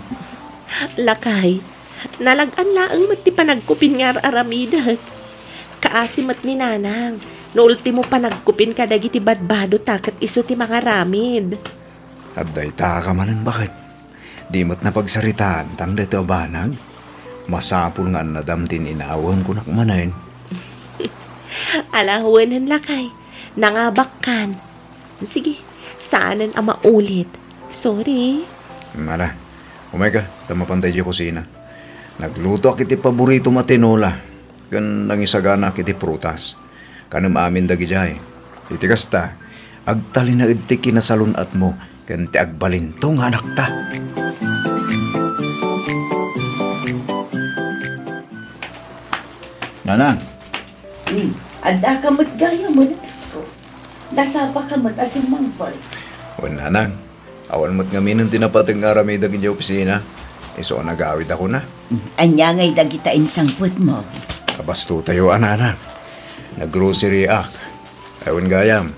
Lakay, nalag-an laeng met ti panagkupin nga ar-aramidek. Kaasi met ni nanang, no ultimo panagkupin kadagiti badbado ta ket isu ti mangaramid. Adda ita ka manen, baket? Di met napagsaritaantan daytoy a banag? Masapul nga annadam ti in-inawem, kunak manen. Ala, wenen, lakay. Nangabakkan. Sige, saanen a maulit. Sorry. Ala, umayka, ta mapanta idiay kusina. Naglutoak iti paboritom a tinola, ken nangisaganaak iti prutas. Kanem amin dagidiay. Iti kasta, agtalinaed ti kinasalun-atmo ken ti agbalinto nga anakta. Nanang. Hmm, adda ka met gayam, anakko. Nasapa ka met a simmangpet. Wen, nanang. Awan met ngaminen ti napateg nga aramidek idiay opisina. Isu a nagawid a kuna. Ania ngay dagita insangpetmo? Kabastotayo a, nanang. Nag-grocery-ak. Ay, wen gayam.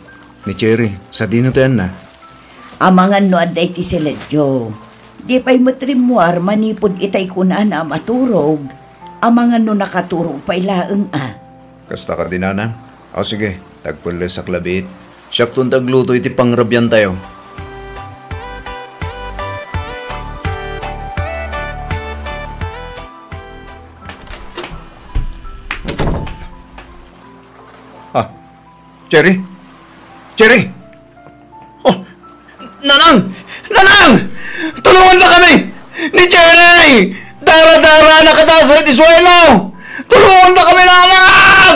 Ni Cherry, sadino ti anna? Amangan no adda iti siledyo. Di pay met rimmuar manipud itay kunana a maturog. Amangan no nakaturog pay laeng a. Kasta kadi, nanang? O sige, tagpellesak labiit. Siakton ti agluto iti pangrabiantayo. Cherry? Cherry! Oh, Nanang! Nanang! Tulongandakami! Ni Cherry! Dara-dara na kadaso iti suelo! Tulongandakami, Nanang!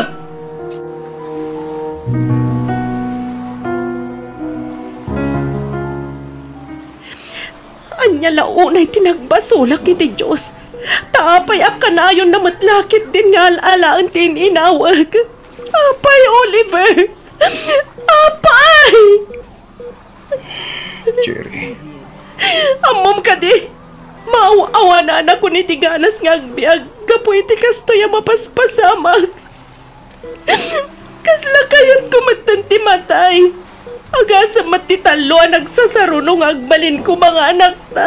Ania la unay ti nagbasolak iti Dios? Ta apay a kanayonna met la ketdin nga al-alaen ti in-inawek? Apay, Oliver! Apay! Cherry. Ammom kadi, maaw-awananakon iti ganas nga agbiag gapu iti kastoy a mapaspasamak. Kasla kayatko metten ti matay. Agasem met ti tallo a nagsasaruno nga agbalin koma nga anakta.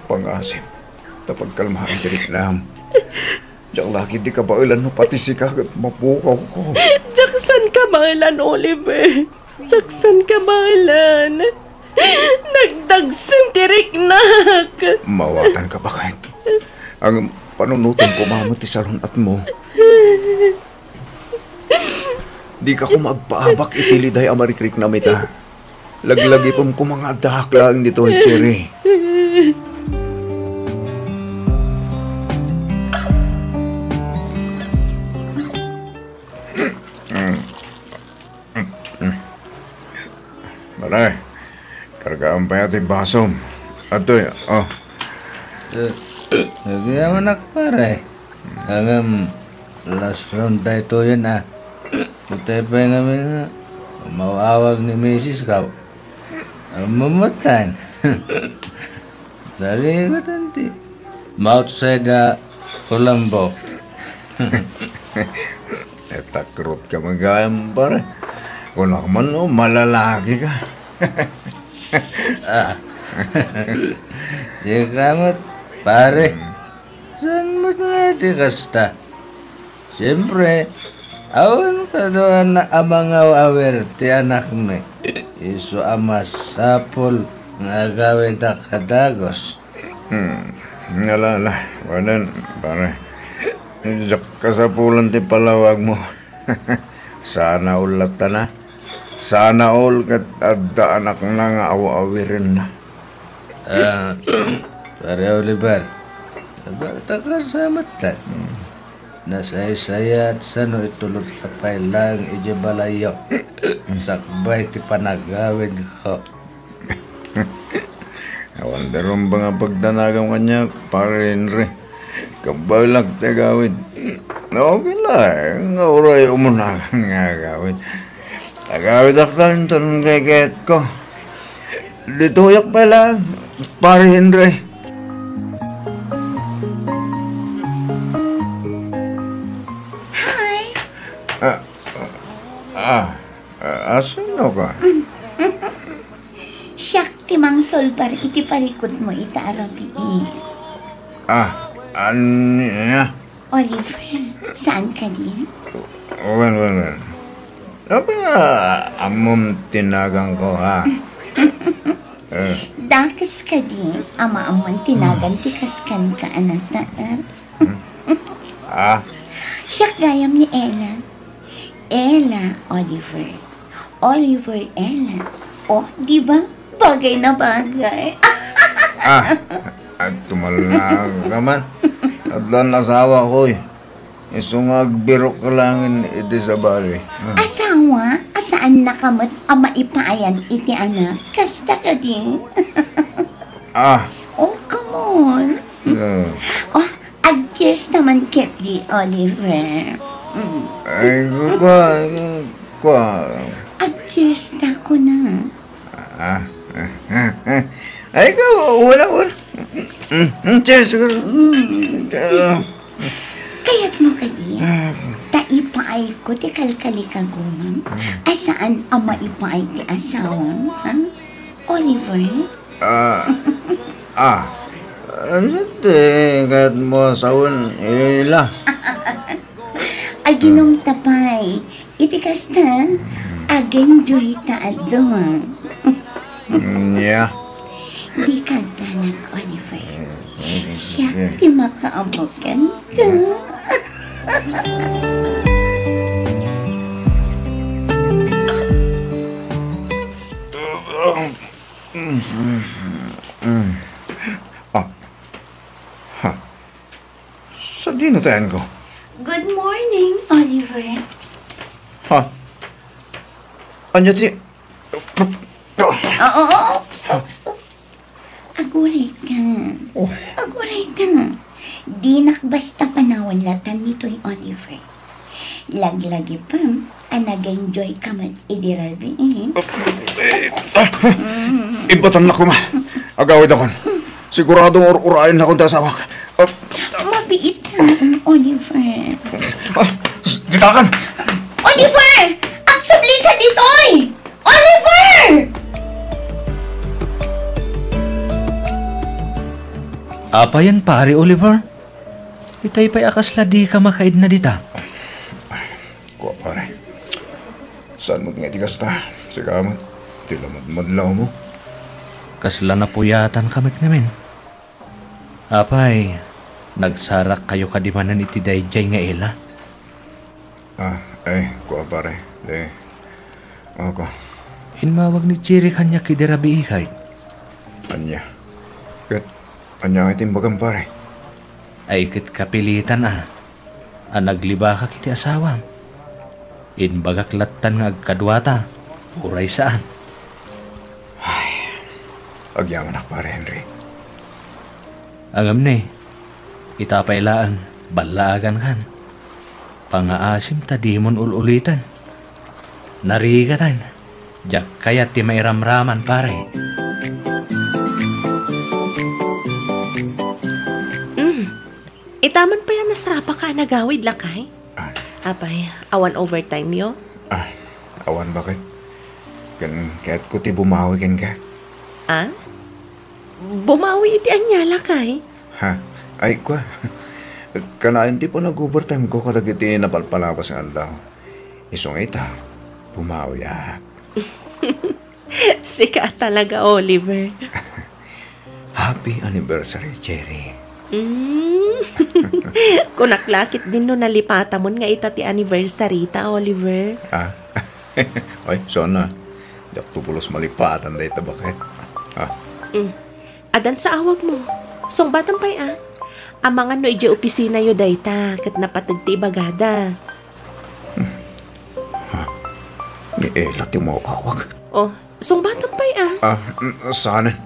Pangasim, ta pagkalmaen ti riknam. Diak la ketdi kabaelan no pati sika ket mapukawko. Diak san kabaelan, Oliver. Diak san kabaelan. Nagdagsem ti riknak. Mawatanka, baket. Ngem panunotem koma met ti salun-atmo. Dika koma agpaabak iti liday a marikriknam ita. Laglagipem koma nga addaak laeng ditoy, Cherry. Pare, kargaam pay ti basom. Adtoy, oh. Eh, agyamanak, pare. Ngem, last round daytoyen, a. Utay pay ngamin nga, umawawag ni misis ko. Mamatan. Darigaten ti ma-outside a Colombo. Etakrot ka magayam, pare. Kunak man, no, malalaki ka. Ah. Sika met, pare. Hmm. Saan met nga ti kasta? Siempre, awan kaduana a mangaw-awir ti anakmi. Isu a masapul nga agawidak a dagus. Hmm. Ala, ala. Wen, pare. Diak kasapulan ti palawagmo. Sana all latta na. Sana all ket adda anakna nga aw-awirenna. Ah, Pare Oliver, nabalta ka sa matan. Nasaysayaat sano itulodka pay laeng idiay balayyo. Sakbay ti panagawidko. Awan da rumbeng a pagdanagam kaniak, Pare Henry. Kabaelak ti agawid. Okay la, nga uray umunakan nga agawid. Agawidak ta inton kaykayatko. Ditoyak pay la, Pare Henry. Hi. Ah, ah, ah, asino ka? Siak ti mangsolbar iti parikutmo ita a rabii. Ah, ania? Oliver, saan kadi? Wen, wen, wen. Apay nga ammom ti naganko, ha? Eh. Dakes kadi a maammoan ti nagan ti kaskanka a nataer? Hmm? Ah? Siak gayam ni Ella. Ella, Oliver. Oliver Ella. Oh, di ba? Bagay na bagay. Ah, agtumalna ka man. Addan asawa ko, eh. Isu nga agbirok ka laeng iti sabali. Ah. Asawa? A, saannaka met a maipaayan iti anak. Kasta kadi? Ah. Oh, come on. Ah. Oh, ag-cheers ta man ketdi, Oliver. Mm. Ay, kua, kua. Ag-cheers ta, kuna. Ah, ah, ah, ah. Ay, ikaw, wala, wala. Mm, mm, cheers, siguro. Mm. Ah. Kayatmo kadi, ah, ta ipaayko ti kalkalikagumam, mm, a saan a maipaay ti asawam, ha? Oliver? Ah, ah, ania ti kayatmo a sawen, Ella? Aginumta pay. Iti kasta, ag-enjoy ta a duak. Nia. Dika agdanag, Oliver. Siak ti makaammo kenka. Mm. Ah. Ha. Sadino ti ayanko? Good morning, Oliver. Ha? Ania ti... Oo, oops, oops, oops. Aguray ka. Oh. Aguray ka. Dinak basta panawan latan ditoy, Oliver. Laglagipem a nag-enjoy ka met idi rabii. Eh, ah, ibatannak koma. Agawidakon. Sigurado nga ur-uraennakon ti asawak. Ah, mabiit ka, Oliver. Ah, s-, ditakan. Oliver! Agsubli ka ditoy! Oliver! Apayen, pare Oliver? Itay pay a kasla dika makaidna dita. Kua, pare. Saan met nga iti kasta? Sika met, ti lamadmadlaw mo. Kasla napuyatan ka met ngamin. Apay, nagsarakkayo kadi manen iti daydiay nga ila? Ah, ay, kua, pare. Di, ako. Immawag ni Cherry kaniak idi rabii, kayat. Ania? Ket ania nga iti imbagam, pare? Ay, ket kapilitan a, a naglibakak iti asawam. Imbagak lattan nga agkaduata, uray saan. Ay, agyamanak, pare Henry. Ngem ni, ita pay laeng, ballaagankan. Pangaasim ta dimon ul-uliten. Narigatan, diak kayat ti mairamraman, pare. Mm. Ita man pay a nasapaka a nagawid, lakay? Ah. Apay, awan overtime yo? Ah, awan, baket. Ken kayatko ti bumawi kenka. Ah? Bumawi iti ania, lakay? Ha? Ay, kua. Kanayon ti panag-overtime ko kadagiti napalpalabas nga aldaw. Isu nga ita, bumawiak. Sika talaga, Oliver. Happy anniversary, Cherry. Mm. Kunak la ketdin no nalipatamon nga ita ti anniversary ta, Oliver. Ah? Ay, sana. Diak to pulos malipatan dayta, baket. Ah. Mm. Addan sa awag mo. Sungbatam pay a. Amangan no idiay opisina yo dayta, ket napateg ti ibagada. Ha? Ni Ella ti umawawag? Oh, sungbatam pay a. Ah, mm, saanen.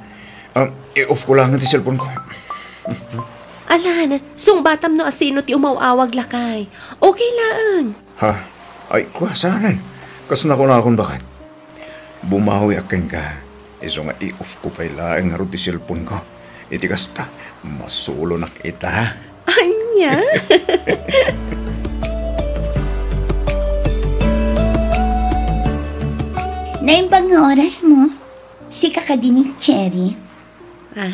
Ah, i-off ko laeng ti cellphone ko. Alan, sungbatam no asino ti umawawag, lakay. Okay laeng. Ha? Ay, kua, saanen. Kas nakunakon, baket. Bumawiak kenka, isu nga i-off ko pay laeng ngarud ti cellphone ko. Iti kasta, masulonak ita. Ania? Naimbag nga oras mo. Sika kadi ni Cherry. Ah?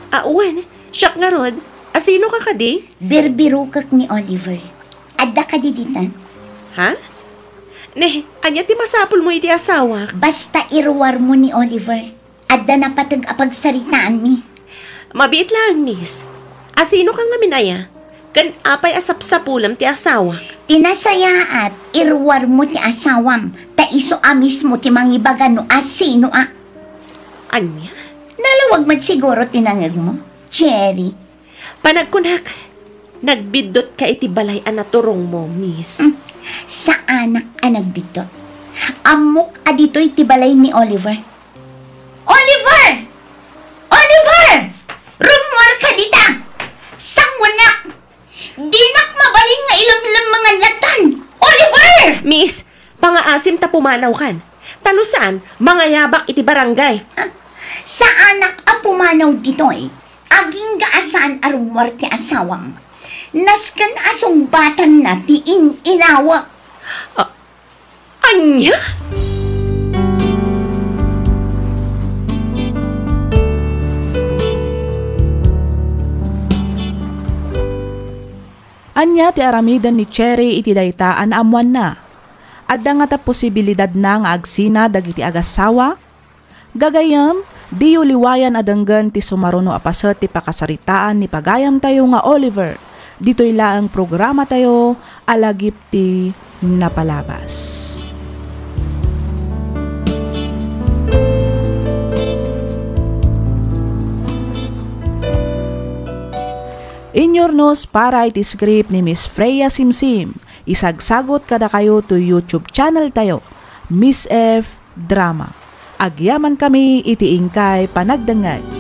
Ah, wen, siak ngarud. Asino ka kadi? Birbirokek ni Oliver. Adda kadi ditan? Ha? Ne, ania ti masapul mo iti asawak? Basta iruar mo ni Oliver. Adda napateg a pagsaritaanmi. Mabiit laeng, miss. Asino ka ngamin aya? Ken apay a sapsapulem ti asawak? Ti nasayaat, iruar mo ti asawam, ta isu a mismo ti mangibaga no asino a. Ania? Nalawag met siguro ti nangegmo, Cherry. Panagkunak, nagbiddut ka iti balay a naturong mo, miss. Hmm, saanak a nagbiddut. Ammok a ditoy ti balay ni Oliver. Oliver! Oliver! Rummuar ka dita! Sangonak! Dinak mabalin nga ilemlemmengan lattan! Oliver! Miss, pangaasim ta pumanawkan. Ta no saan, mangayabak iti barangay. Ha? Saanak a pumanaw ditoy. Agingga a saan a rummuar ti asawam. Nasken a sungbatanna ti in-inawek. Ah, ania? Ania ti aramiden ni Cherry iti dayta a naammoanna? Adda ngata posibilidadna nga agsina dagiti agassawa? Gagayyem, diyo liwayan a denggen ti sumaruno a paset ti pakasaritaan ni pagayamtayo nga Oliver. Ditoy laeng programatayo a lagip ti napalabas. Inyurnos para iti script ni Miss Freya Simsim. Isagsagot kadakayo to YouTube channel tayo, Miss F Drama. Agyaman kami iti inkay panagdengngeg.